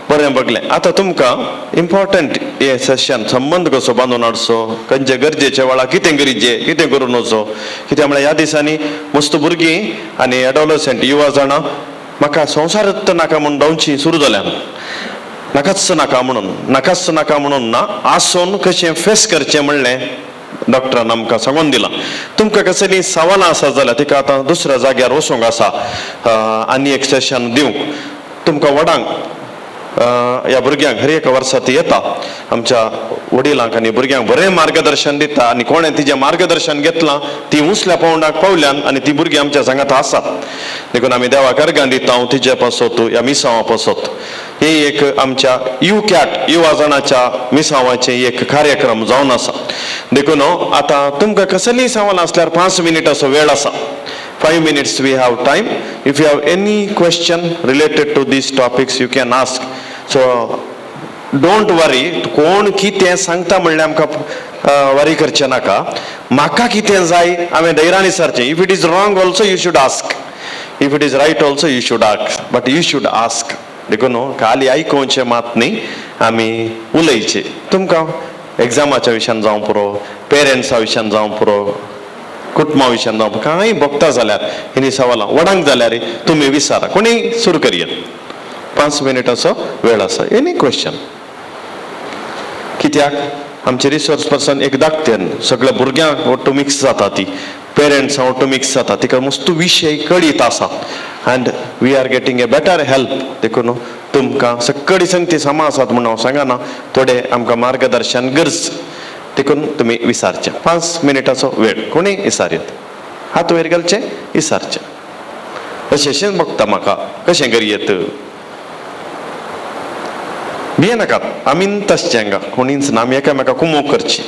बरें भोगलें. आतां तुमकां इम्पॉर्टंट हे सेशन, संबंद कसो बांदून हाडचो, खंयचे गरजेच्या वेळार कितें गरजे, कितें करून वचो. कित्याक म्हळ्यार ह्या दिसांनी मस्त भुरगीं आनी एडोलसंट युवा जाणां म्हाका संवसारच नाका म्हूण धांवची सुरू जाल्यान. नाकाच नाका म्हणून, नाकाच नाका म्हणून ना, आसून कशें फेस करचें म्हणलें डॉक्टरान आमकां सांगून दिलां. तुमकां कसलीं सवालां आसा जाल्यार तिका आतां दुसऱ्या जाग्यार वचूंक आसा आनी एक सेशन दिवंक तुमकां व्हडांक ह्या भुरग्यांक हर एका वर्सा ती येता, आमच्या वडिलांक आनी भुरग्यांक बरें मार्गदर्शन दिता आनी कोणें तिजें मार्गदर्शन घेतलां ती उंचल्या पावंडाक पावल्यान आनी ती भुरगीं आमच्या सांगात आसात. देखून आमी देवाक अर्गां दिता तिजे पासत, ह्या मिसांवा पासत. हे एक आमच्या you cat युवा जाणाच्या मिसांवाचें एक कार्यक्रम जावन आसा. देखून आतां तुमकां कसलीय सवाल आसल्यार 5 मिनटाचो वेळ आसा. 5 minutes we have time. If you have any question related to these topics, you can ask. So don't worry, कोण कितें सांगता म्हणल्यार आमकां वरी करचें नाका. म्हाका कितें जाय हांवें धैर्यान विचारचें. If it is wrong also you should ask, if it is right also you should ask, but you should ask. देखून खाली आयकोवचें मात न्ही, आमी उलयचें. तुमकां एग्जामाच्या विशयान जावं पुरो, पेरंट्सा विशयान जावं पुरो, कुटुंबा विशयान जावं, कांय भोगता जाल्यार हिनी सवालां व्हडांक जाल्यार तुमी विचारा. कोणी सुरू करया, 5 मिनटाचो वेळ आसा. Any question. कित्याक आमचे रिसोर्स पर्सन एक धाकटेन सगळ्या भुरग्यांक ಒಟ್ಟು मिक्स जाता, ती पेरंट्सां ಒಟ್ಟು मिक्स जाता, तिका मस्त विशय कळीत आसा and we are getting a better help. देखून तुमकां सकडी संगती समा आसात म्हणून हांव सांगना, थोडे आमकां मार्गदर्शन गरज, देखून तुमी विचारचें. 5 मिनटाचो वेळ, कोणीय विचारयत, हात वयर घालचे, विचारचें. अशें अशेंच बघता म्हाका कशें करयेत, भियेनाकात, आमी तशें हांगा कोणीच ना, आमी एकामेका कुमोक करची.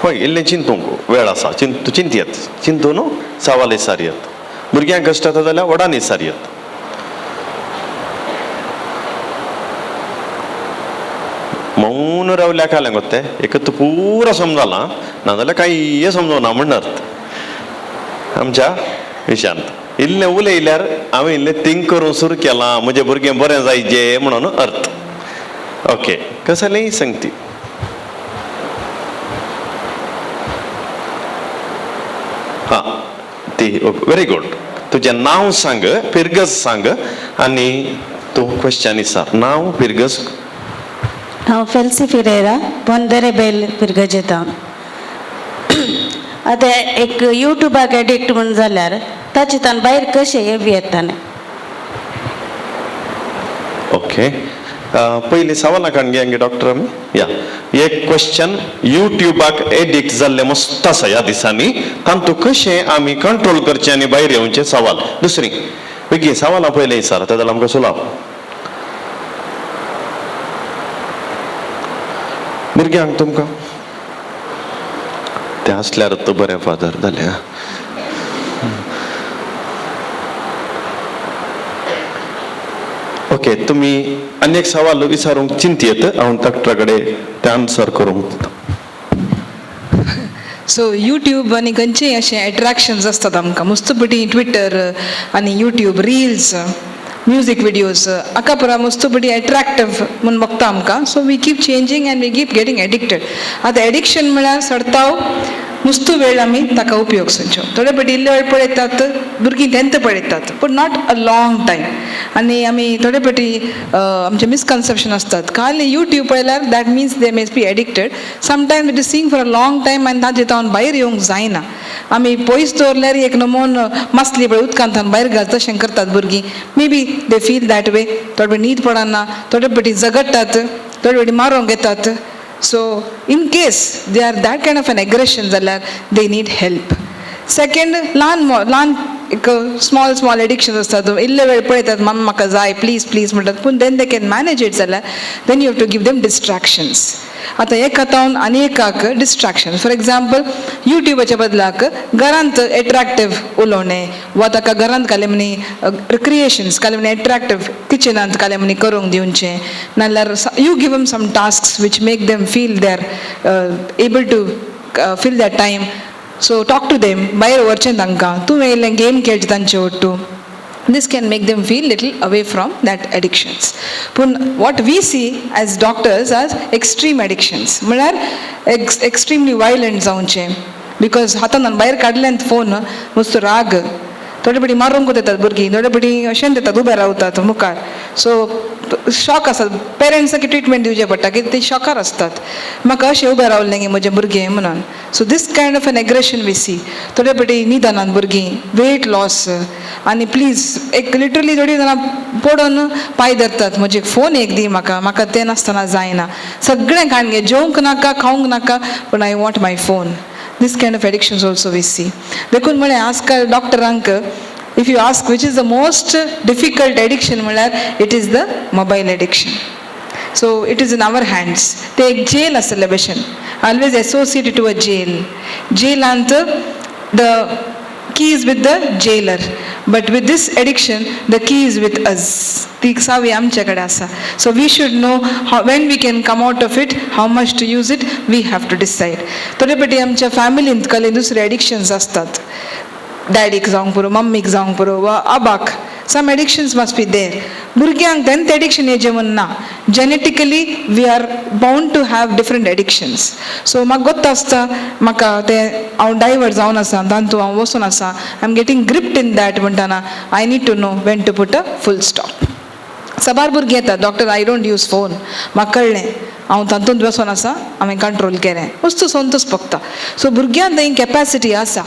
हय, इल्लें चिंतूंक वेळ आसा, चिंतयत, चिंतून सवाल विचारयत. भुरग्यांक कश्ट जाता जाल्यार व्हडान विचारयत. मौन रावल्या कालें गो तें एक तूं पुरो समजालां, नाजाल्यार कांय समजोना म्हण अर्थ आमच्या विशयांत. इल्लें उलयल्यार हांवें इल्लें थिंक करूंक सुरू केलां, म्हजें भुरगें बरें जायजे म्हणून अर्थ. ओके, कसलेंय संगती. हां, ती व्हेरी गुड. तुजें नांव सांग, फिरगज सांग आनी तूं क्वेश्चन विचार. नांव, फिरगज. हांव फेल्सी फिरेरा, बोंदरे बेल फिरगजेंत. आतां एक युट्यूबाक एडिक्ट म्हूण जाल्यार ताचे तान भायर कशें येव येता? ओके, पयलीं सवालां काडून घेया डॉक्टर आमी. या एक क्वेश्चन, युट्यूबाक एडिक्ट जाल्ले मस्त आसा ह्या दिसांनी, तांतू कशें आमी कंट्रोल करचें आनी भायर येवचें सवाल. दुसरी बेगीन सवालां पयलीं विचार, तें जाल्यार आमकां सुलाप. भुरग्यांक तुमकां तें आसल्यार तो बरें फादर जालें. ओके, तुमी आनी एक सवाल विचारूंक चिंतयेत, हांव डॉक्टरा कडेन तें आन्सर करूंक दिता. सो यूट्यूब आनी खंयचेय अशें एट्रेक्शन्स आसतात आमकां मस्तपटी, ट्विटर आनी यूट्यूब रिल्स, म्युजीक विडियोज हाका पुरा मस्तपटी एट्रेक्टीव म्हूण बघता आमकां. So we keep changing and we keep getting addicted. आतां एडिक्शन म्हळ्यार सडताव नुस्तू वेळ आमी ताका उपयोग सोदचो. थोडे फावटी इल्ले वेळ पळयतात भुरगीं, तेंत पळयतात, पूण not a long time. आनी आमी थोडे फावटी आमचे मिसकन्सेप्शन आसतात, खाली यूट्यूब पळयल्यार that means they may be addicted. Sometime it is seeing for a long time आनी ताजे तावन भायर येवंक जायना. आमी पयस दवरल्यार एक नमून मासली पळय उदकांत भायर घाल तशें करतात भुरगीं. May be they feel that way. थोडे फावटी न्हीद पडना, थोडे फावटी झगडटात, थोडे फावटी मारोंक येतात. So in case they are that kind of an aggression जाल्यार they need help. Second, ल्हान ल्हान एक स्मॉल स्मॉल एडिक्शन आसतात, इल्ले वेळ पळयतात, मम्मा म्हाका जाय प्लीज प्लीज म्हणटात, पूण then they can manage it जाल्यार then you have to give them distractions. आतां एका तावन आनी एकाक डिस्ट्रेक्शन, फॉर एग्जाम्पल युट्यूबाच्या बदलाक घरांत एट्रेक्टीव उलोवणें वा ताका घरांत काले म्हणी क्रिएशन्स काले म्हणी एट्रेक्टीव किचनांत काले म्हणी करूंक दिवचें, नाल्यार you give them some tasks which make them feel they are able to fill that time. So talk to them, भायर व्हरचें तांकां, तूं येयलें गेम खेळचें तांचे ಒಟ್ಟು. This can make them feel little away from that addictions. पूण what we see as doctors as extreme addictions म्हळ्यार एक्स्ट्रीमली वायलंट जावचें, because हातान भायर काडल्यान फोन मस्त राग, थोडे फावटी मारूंक येतात भुरगीं, थोडे फावटी अशेंच येतात उबे रावतात मुखार. सो शॉक आसतात, पेरंट्साक ट्रिटमेंट दिवचें पडटा की ते शॉकार आसतात, म्हाका अशें उबें रावलें गे म्हजें भुरगें म्हणून. So this kind of an aggression we see. थोडे फावटी न्हिदनात भुरगीं, वेट लॉस, आनी प्लीज एक लिटरली थोडीं जाणां पडोन पांय धरतात, म्हजे फोन एक दी म्हाका, म्हाका तें नासतना जायना, सगळें काडून घे, जेवंक नाका खावंक नाका, पूण I want my phone. This kind of addictions also we see. देखून म्हळें आजकाल डॉक्टरांक if you ask which is the most difficult addiction म्हळ्यार it is the mobile addiction. So it is in our hands. ते एक जेल आसलेले भशेन, always associated to a jail. जेलांत the key is with the jailer, but with this addiction the key is with us. ती सावी आमचे कडेन आसा. So we should know how when we can come out of it, how much to use it, we have to decide. थोडे फावटी आमच्या फॅमिलींत कसले दुसरे एडिक्शन्स आसतात, डॅडीक जावंक पुरो, मम्मीक जावंक पुरो वा आबाक, some addictions must be there. भुरग्यांक तेंच एडिक्शन येचें म्हूण ना, genetically we are bound to have different addictions. So म्हाका गोत्त आसता म्हाका तें हांव डायवर्ट जावन आसा, तातूंत हांव वचून आसा, I am getting gripped in that म्हणटना I need to know when to put a full stop. साबार भुरगीं येतात, doctor I don't use phone, म्हाका कळ्ळें हांव तातूंत बसोन आसा, हांवें कंट्रोल केलें, वस्तू संतोष पडटा. सो भुरग्यांक थंय कॅपॅसिटी आसा.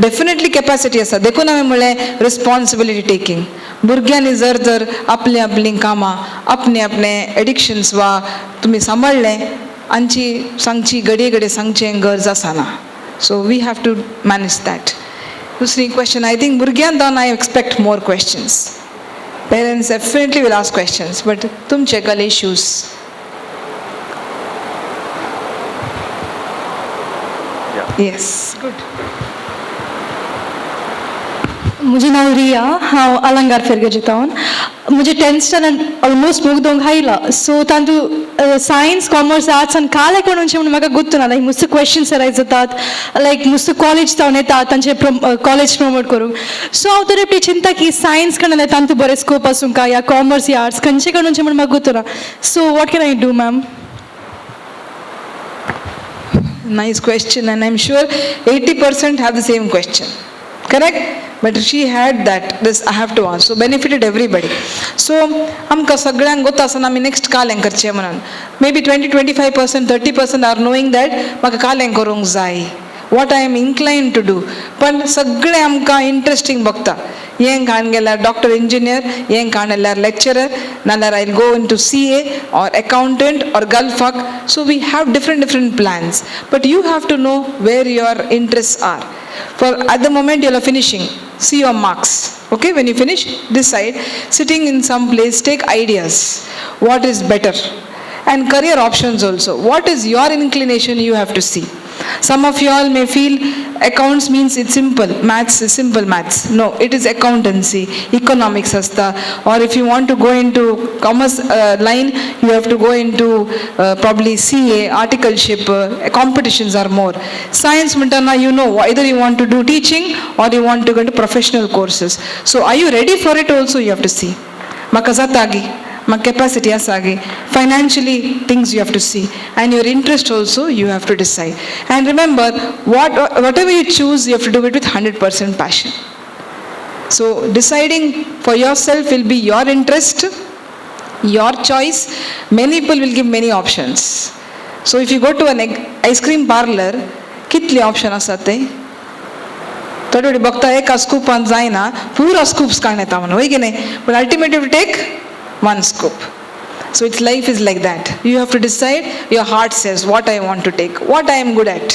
डेफिनेटली कॅपॅसिटी आसा. देखून हांवें म्हणलें रिस्पॉन्सिबिलिटी टेकींग. भुरग्यांनी जर तर आपलीं आपलीं कामां, आपणे आपले एडिक्शन्स वा तुमी सांबाळ्ळें, आमची सांगची घडये घडये सांगचें गरज आसना. So we have to manage that. दुसरी क्वेश्चन, I think भुरग्यान जावन I expect more questions. Parents definitely will ask questions, but तुमचे कल issues. Yes, good. म्हजें नांव रिया, हांव अलंगार फिर्गजेतावन. म्हजें टेंथ स्टँडर्ड ऑलमोस्ट मुगदोंक आयला. सो तातूंत सायन्स, कॉमर्स, आर्ट्स आनी काल म्हणून म्हाका गुत्तू ना. लायक मुस्त क्वेश्चन्स अरायज जातात, लायक मुस्त कॉलेज जावन येतात तांचे कॉलेज प्रमोट करूंक. सो हांव तरी आपली चिंता की सायन्स कडल्यान तांतू बरें स्कोप आसूं काय या कॉमर्स या आर्ट्स, खंयचे कडून म्हूण म्हाका गुत्तू ना. So what can I do, ma'am? Nice question, and I'm sure 80% have the same question. Correct? But she had that, this I have to ask. So benefited everybody. So आमकां सगळ्यांक गोत आसना आमी नेक्स्ट कालें करचें म्हणून. Maybe 20, 25%, 30% are knowing that म्हाका कालें करूंक जाय, what I am incline to do. पण सगळें आमकां इंट्रस्टींग बघता. हें काण गेल्यार डॉक्टर, इंजिनियर, हें काण जाल्यार लेक्चरर, नाल्यार I go into CA or accountant or गल्फाक. So we have different different plans, but you have to know where your interest are. For at the moment you are finishing, see your marks. Okay, when you finish, decide, sitting in some place, take ideas, what is better, and career options also. What is your inclination, you have to see. Some of you all may feel accounts means it's simple, maths is simple maths. No, it is accountancy, economics asta, or if you want to go into commerce line, you have to go into probably CA, articleship, competitions are more. Science mantana, you know, either you want to do teaching or you want to go into professional courses. So are you ready for it also, you have to see. म्हाका जाता गी, म्हाका कॅपॅसिटी आसा गी, financially things you have to see, and your interest also you have to decide. And remember, whatever you choose, you have to do it with 100% passion. So deciding for yourself will be your interest, your choice. Many people will give many options. So if you go to an ice cream parlor, कितले ऑप्शन आसात ते? थोडे थोडे बघता एका स्कूपान जायना, पुरा स्कूप्स काडून येता म्हणून, वय की न्ही? But ultimately to take one scoop. So it's life is like that. You have to decide, your heart says what I want to take, what I am good at,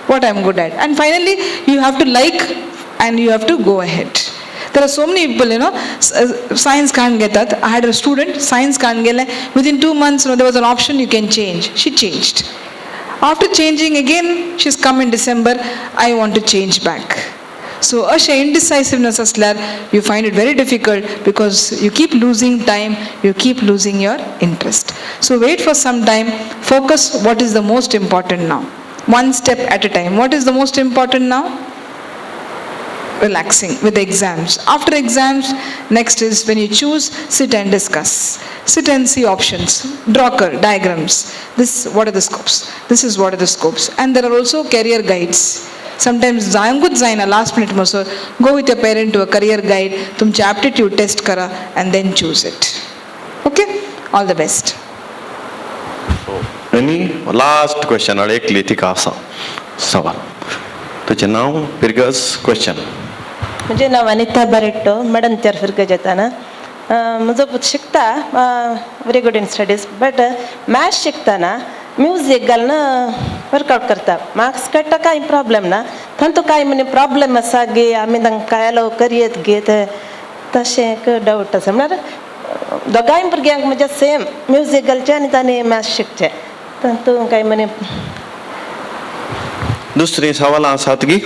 what I am good at. And finally, you have to like and you have to go ahead. There are so many people, science can't get that. I had a student, science can't get it. Within 2 months, there was an option you can change. She changed. After changing again, she's come in December, I want to change back. So, अशें indecisiveness asल्यार, you find it very difficult because you keep losing time, you keep losing your interest. So, wait for some time, focus what is the most important now. One step at a time. What is the most important now? Relaxing with exams. After exams, next is when you choose, sit and discuss. Sit and see options, draw diagrams. This, what are the scopes? This is what are the scopes. And there are also career guides. Sometimes जायंकूच जायना last minute मसो, go with your parent to a career guide, तुमचे aptitude test करा and then choose it. Okay? All the best. आनी लास्ट क्वेश्चन एकली तिका आसा सवाल. तुजें नांव, फिर्गज, क्वेश्चन. म्हजें नांव अनिता बारेट्टो, मडंत्यार फिर्गजेताना. म्हजो पूत शिकता, very good in studies, but maths शिकतना म्युजीक घालून वर्कआउट करता. मार्क्स काडटा, कांय प्रॉब्लेम ना. तांतू कांय म्हणे प्रॉब्लेम आसा गे, आमी तांकां एलाव करयत गे ते, तशें एक डावट आसा. म्हळ्यार दोगांय भुरग्यांक म्हज्या सेम म्युजीक घालचें आनी तांणी मॅथ्स शिकचें, तातूंत कांय म्हणे. दुसरी सवालां आसात गी?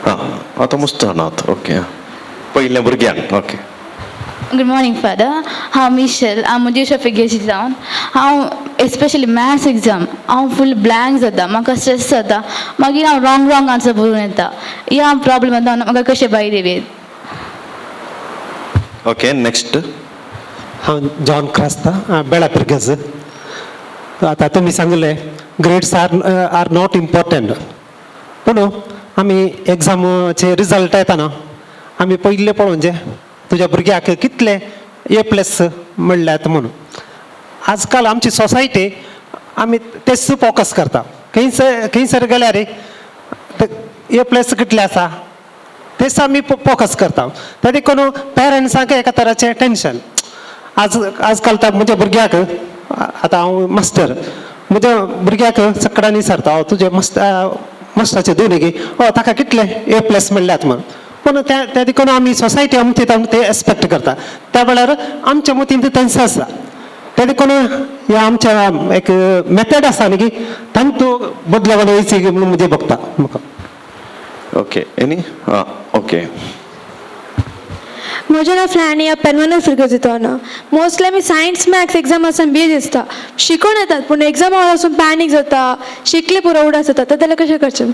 हां, आतां मुस्त जाणात. ओके, पयलें भुरग्यांक. ओके. Good morning, Father. हांव मिशेल, हांव मुजेश फिगेजी जावन. हांव एस्पेशली मॅथ्स एग्जाम हांव फूल ब्लँक जाता, म्हाका स्ट्रेस जाता, मागीर हांव रॉंग रॉंग आन्सर बरोवन येता. ह्या प्रॉब्लम जाता, म्हाका कशें भायर येवं? Okay, next. हांव जॉन क्रास्ता, बेळा पिर्गज. आतां तुमी सांगलें grades are not important, पूण आमी एग्जामाचे रिजल्ट येताना आमी पयले पळोवचें तुज्या भुरग्याक कितले ए प्लस म्हणल्यात म्हणून. आजकाल आमची सोसायटी आमी तेच फोकस करता. खंयसर खंयसर गेल्यार ते ए प्लस कितले आसा तेच आमी फोकस करता. ते देखून पेरंट्सांक एका तराचें टेंशन. आज आजकाल तर म्हज्या भुरग्याक, आतां हांव मास्टर, म्हज्या भुरग्याक सकडांनी विचारता, हांव तुजे मस्त मास्टराचे दोन गे, ओ ताका कितले ए प्लस म्हणल्यात म्हण. पूण त्या त्या देखून आमी सोसायटी आमची ते एक्सपेक्ट करता, त्या वेळार आमच्या मतीन तेंच आसा. ते देखून हे आमच्या एक मेथड आसा न्ही की तांतू बदलाव येयची म्हणून म्हजें बघता म्हाका. ओके एनी आं ओके. म्हजें नांव फ्लॅनिया, पेनवनल फिरगजितोना. मोस्टली आमी सायन्स मॅथ्स एग्जाम आसतना बेज दिसता, शिकून येतात पूण एग्जाम हॉल वचून पॅनीक जाता, शिकले पुरो उडास जाता, तर जाल्यार कशें करचें?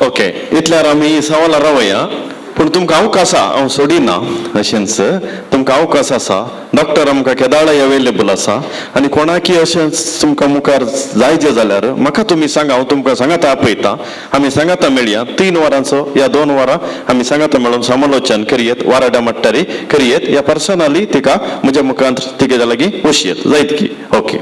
ओके, इतल्यार आमी सवालां रावया, पूण तुमकां अवकाश आसा, हांव सोडिना अशेंच, तुमकां अवकाश आसा. डॉक्टर आमकां केदाळाय अवेलेबल आसा आनी कोणाकी अशेंच तुमकां मुखार जायचे जाल्यार म्हाका तुमी सांगा, हांव तुमकां सांगाता आपयता, आमी सांगाता मेळया 3 वरांचो या 2 वरां आमी सांगाता मेळून समालोचन करयेत, वाराडा मट्टारी करयेत, या पर्सनली तिका म्हज्या मुखांत तिगे लागीं वशयेत जायत की. ओके,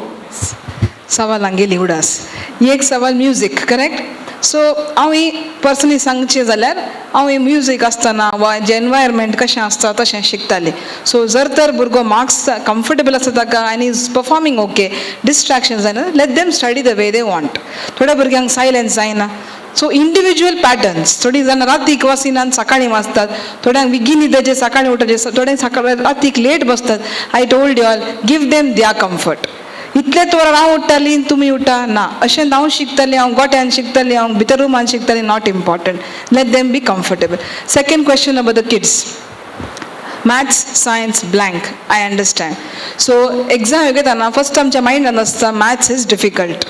सवालां गेली उडास. एक सवाल म्युजीक, करेक्ट? सो हांव ही पर्सनली सांगचें जाल्यार हांव ही म्युजीक आसतना वा जें एनवायरमेंट कशें आसता तशें शिकतालें. सो जर तर भुरगो मार्क्स कम्फर्टेबल आसा ताका आनी is performing okay, distraction जायना, let them study the way they want. थोड्या भुरग्यांक सायलन्स जायना, सो इंडिविज्युअल पॅटर्न्स. थोडीं जाणां रातीक वाचिनात, सकाळीं वाचतात, थोड्यांक बेगीन न्हिदाचें सकाळीं उठपाचें, थोड्यांक सकाळीं रातीक लेट बसतात. I told you all, give them their comfort. इतलेच वरां हांव उठ्ठालीं, तुमी उठा ना, अशें हांव शिकतालें, हांव गोट्यान शिकतालें, हांव भितर रुमान शिकतालें, not important. Let them be comfortable. Second question about the kids, maths science blank, I understand. So exam घेतना फर्स्ट आमच्या मायंडान आसता maths is difficult,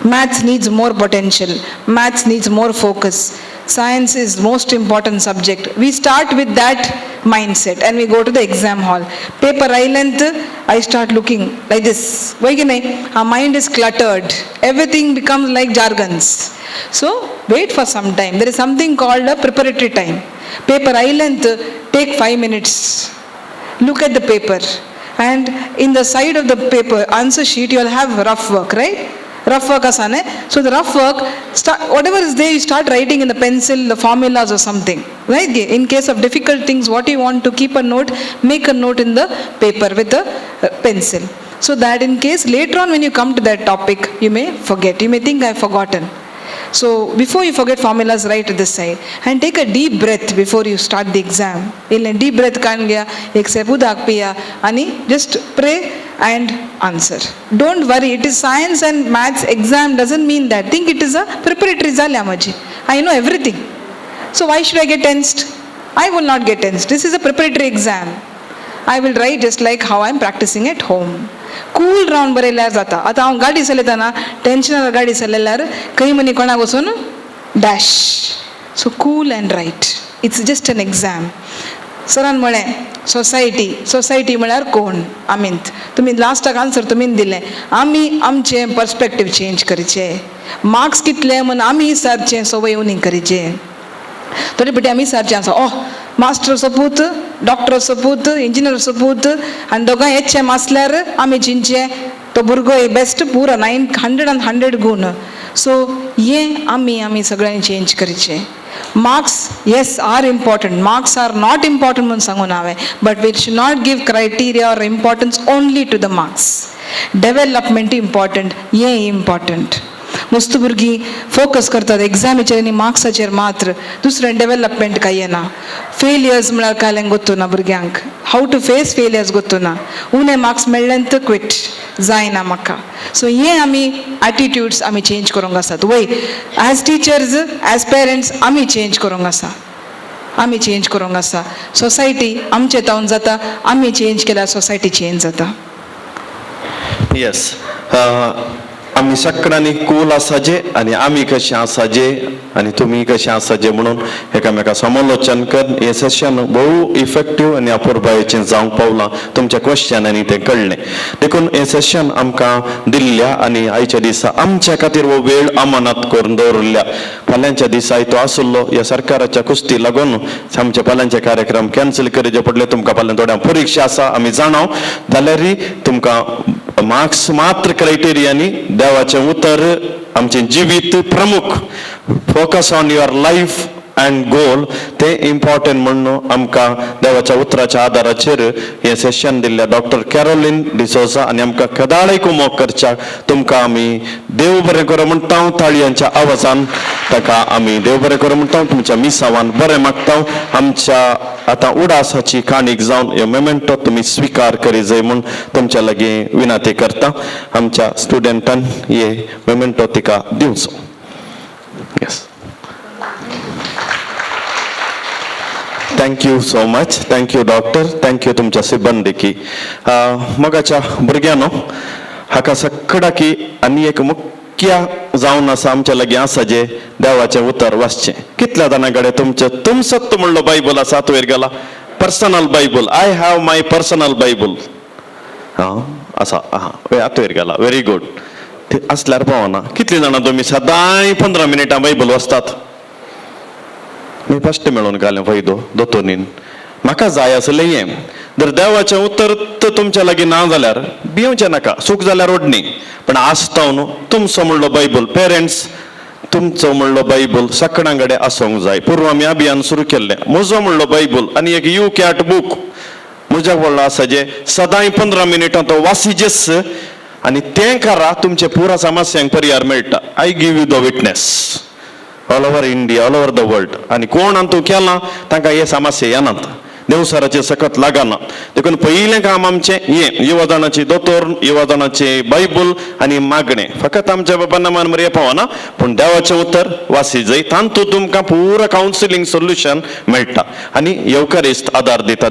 maths needs more potential, maths needs more focus, science is most important subject. We start with that mindset and we go to the exam hall. Paper island, I start looking like this. Why can I? Our mind is cluttered, everything becomes like jargons. So wait for some time. There is something called a preparatory time. Paper island, take 5 minutes, look at the paper, and in the side of the paper answer sheet you will have rough work, right? Rough work asa ne? So the rough work, start, whatever is there, you start writing in the pencil, the formulas or something, right? In case of difficult things, what you want to keep a note, make a note in the paper with a pencil, so that in case later on when you come to that topic, you may forget, you may think I have forgotten. So before you forget formulas, write to this side and take a deep breath before you start the exam. Ille deep breath kan gaya, ek sip udak piya, ani just pray and answer. Don't worry, it is science and maths exam doesn't mean that. Think it is a preparatory zalya maji. I know everything. So why should I get tensed? I will not get tensed. This is a preparatory exam. I will write just like how I am practicing at home. Cool round बरयल्यार जाता. आतां हांव गाडी चलयतना टेन्शनार गाडी चलयल्यार खंय मनी कोणाक वचून dash. So cool and write, it's just an exam. सरान म्हळें सोसायटी, सोसायटी म्हळ्यार कोण? आमींत. तुमी लास्टाक आन्सर तुमीन दिलें. आमी आमचें पर्सपेक्टीव चेंज करचें. मार्क्स कितले म्हूण आमी सारचें संवय उणी करचें. थोडे फावटी आमी सारचें आसा, ओह मास्टर सपूत, डॉक्टर सपूत, इंजिनियर सपूत, आनी दोगांय एच एम आसल्यार आमी चिंतचें तो भुरगो बेस्ट पुरो 900 and 100 गूण. सो हें आमी आमी सगळ्यांनी चेंज करचें. Marks yes are important, marks are not important म्हूण सांगून हांवें, but we should not give criteria or importance only to the marks. Development important, हें इम्पॉर्टंट. मस्त भुरगीं फोकस करतात एग्जामीचेर आनी मार्क्साचेर मात्र, दुसरें डेवलपमेंट काय येना. फेलियर्स म्हळ्यार कांय गोत्तू ना भुरग्यांक, how to face failures गोत्तू ना. उणे मार्क्स मेळ्ळें तर क्विट जायना म्हाका. सो हें आमी एटिट्यूड्स आमी चेंज करूंक आसात. वय एज टिचर्स एज पेरंट्स आमी चेंज करूंक आसा, आमी चेंज करूंक आसा. सोसायटी आमचे तावन जाता, आमी चेंज केल्यार सोसायटी चेंज जाता. येस, आमी सगळ्यांनी कूल आसाजे आनी आमी कशें आसाजे आनी तुमी कशें आसाजे म्हणून एकामेका समालोचन कर. हें सेशन भोव इफेक्टीव आनी अपुरबायेचें जावंक पावलां. तुमच्या क्वेश्चनांनी तें कळ्ळें. देखून हें सेशन आमकां दिल्ल्या आनी आयच्या दिसा आमच्या खातीर हो वेळ अमानत करून दवरिल्ल्या. फाल्यांच्या दिसा तो आसलो ह्या सरकाराच्या कुस्ती लागून आमचे फाल्यांचे कार्यक्रम कॅन्सल करचे पडले. तुमकां फाल्यां थोड्या परिक्षा आसा आमी जाणाव, जाल्यारय तुमकां मार्क्स मात्र क्रायटेरिया न्ही, देवाचें उतर आमचें जिवीत प्रमुख, focus on your life and goal तें इम्पॉर्टंट म्हणून आमकां देवाच्या उतराच्या आदाराचेर हें सेशन दिल्ल्या डॉक्टर कॅरोलीन डिसोजा आनी आमकां कदाळय कुमोक करच्याक तुमकां आमी देव बरें करूं म्हणटा. ताळयांच्या आवाजान ताका आमी देव बरें करूं म्हणटा. तुमच्या मिसावान बरें मागता. आमच्या आतां उडासाची काणीक जावन ह्यो मेमेंटो तुमी स्विकार करी जाय म्हूण तुमच्या लागीं विनंती करता. आमच्या स्टुडंटान हे मेमेंटो तिका दिवचो. Yes, thank you so much. Thank you doctor, thank you तुमच्या सिब्बंदीकी. मोगाच्या भुरग्यांनो, हाका सगळ्याकी आनी एक मुख्य जावन आसा आमच्या लागीं आसा जे देवाचें उतर वाचचें. कितल्या जाणां कडेन तुमचें तुमसत्त म्हणलो बायबल आसा? वयर गेला personal Bible. I have my personal Bible. हां आसा, हां आतोयर गेला, व्हेरी गुड. ते आसल्यार पावना. कितलीं जाणां तुमी सदांय 15 मिनटां बायबल वाचतात? मी फस्ट मेळोवन घालें फायदो दोतोनीन. म्हाका जाय आसलें हें. जर देवाचें उतर तुमच्या लागीं ना जाल्यार भिवचें नाका, चूक जाल्यार ओडणी, पण आसता न्हू तुमचो म्हणलो बायबल. पेरंट्स, तुमचो म्हणलो बायबल सगळ्यां कडेन आसूंक जाय. पूर्व आमी अभियान सुरू केल्लें, म्हजो म्हणलो बायबल आनी एक you cat book म्हज्या व्हडलो आसा जे सदांय 15 मिनटां तो वासिजेस आनी तें करा, तुमचे पुरा समस्यांक पर्याय मेळटा. I give you the witness all over India, all over the world. आनी कोण अंतू केलां तांकां हे समस्या येनात, देवसाराचें सकत लागना. देखून पयलें काम आमचें हें युवा जाणाची दोतोर, युवा जाणाची बायबल आनी मागणें. फकत आमच्या बाबा मान मरे पावना, पूण देवाचें उतर वासी जाय, तातूंत तुमकां पुरा कावन्सिलींग सोल्युशन मेळटा आनी येवकारिस्त आदार दिता.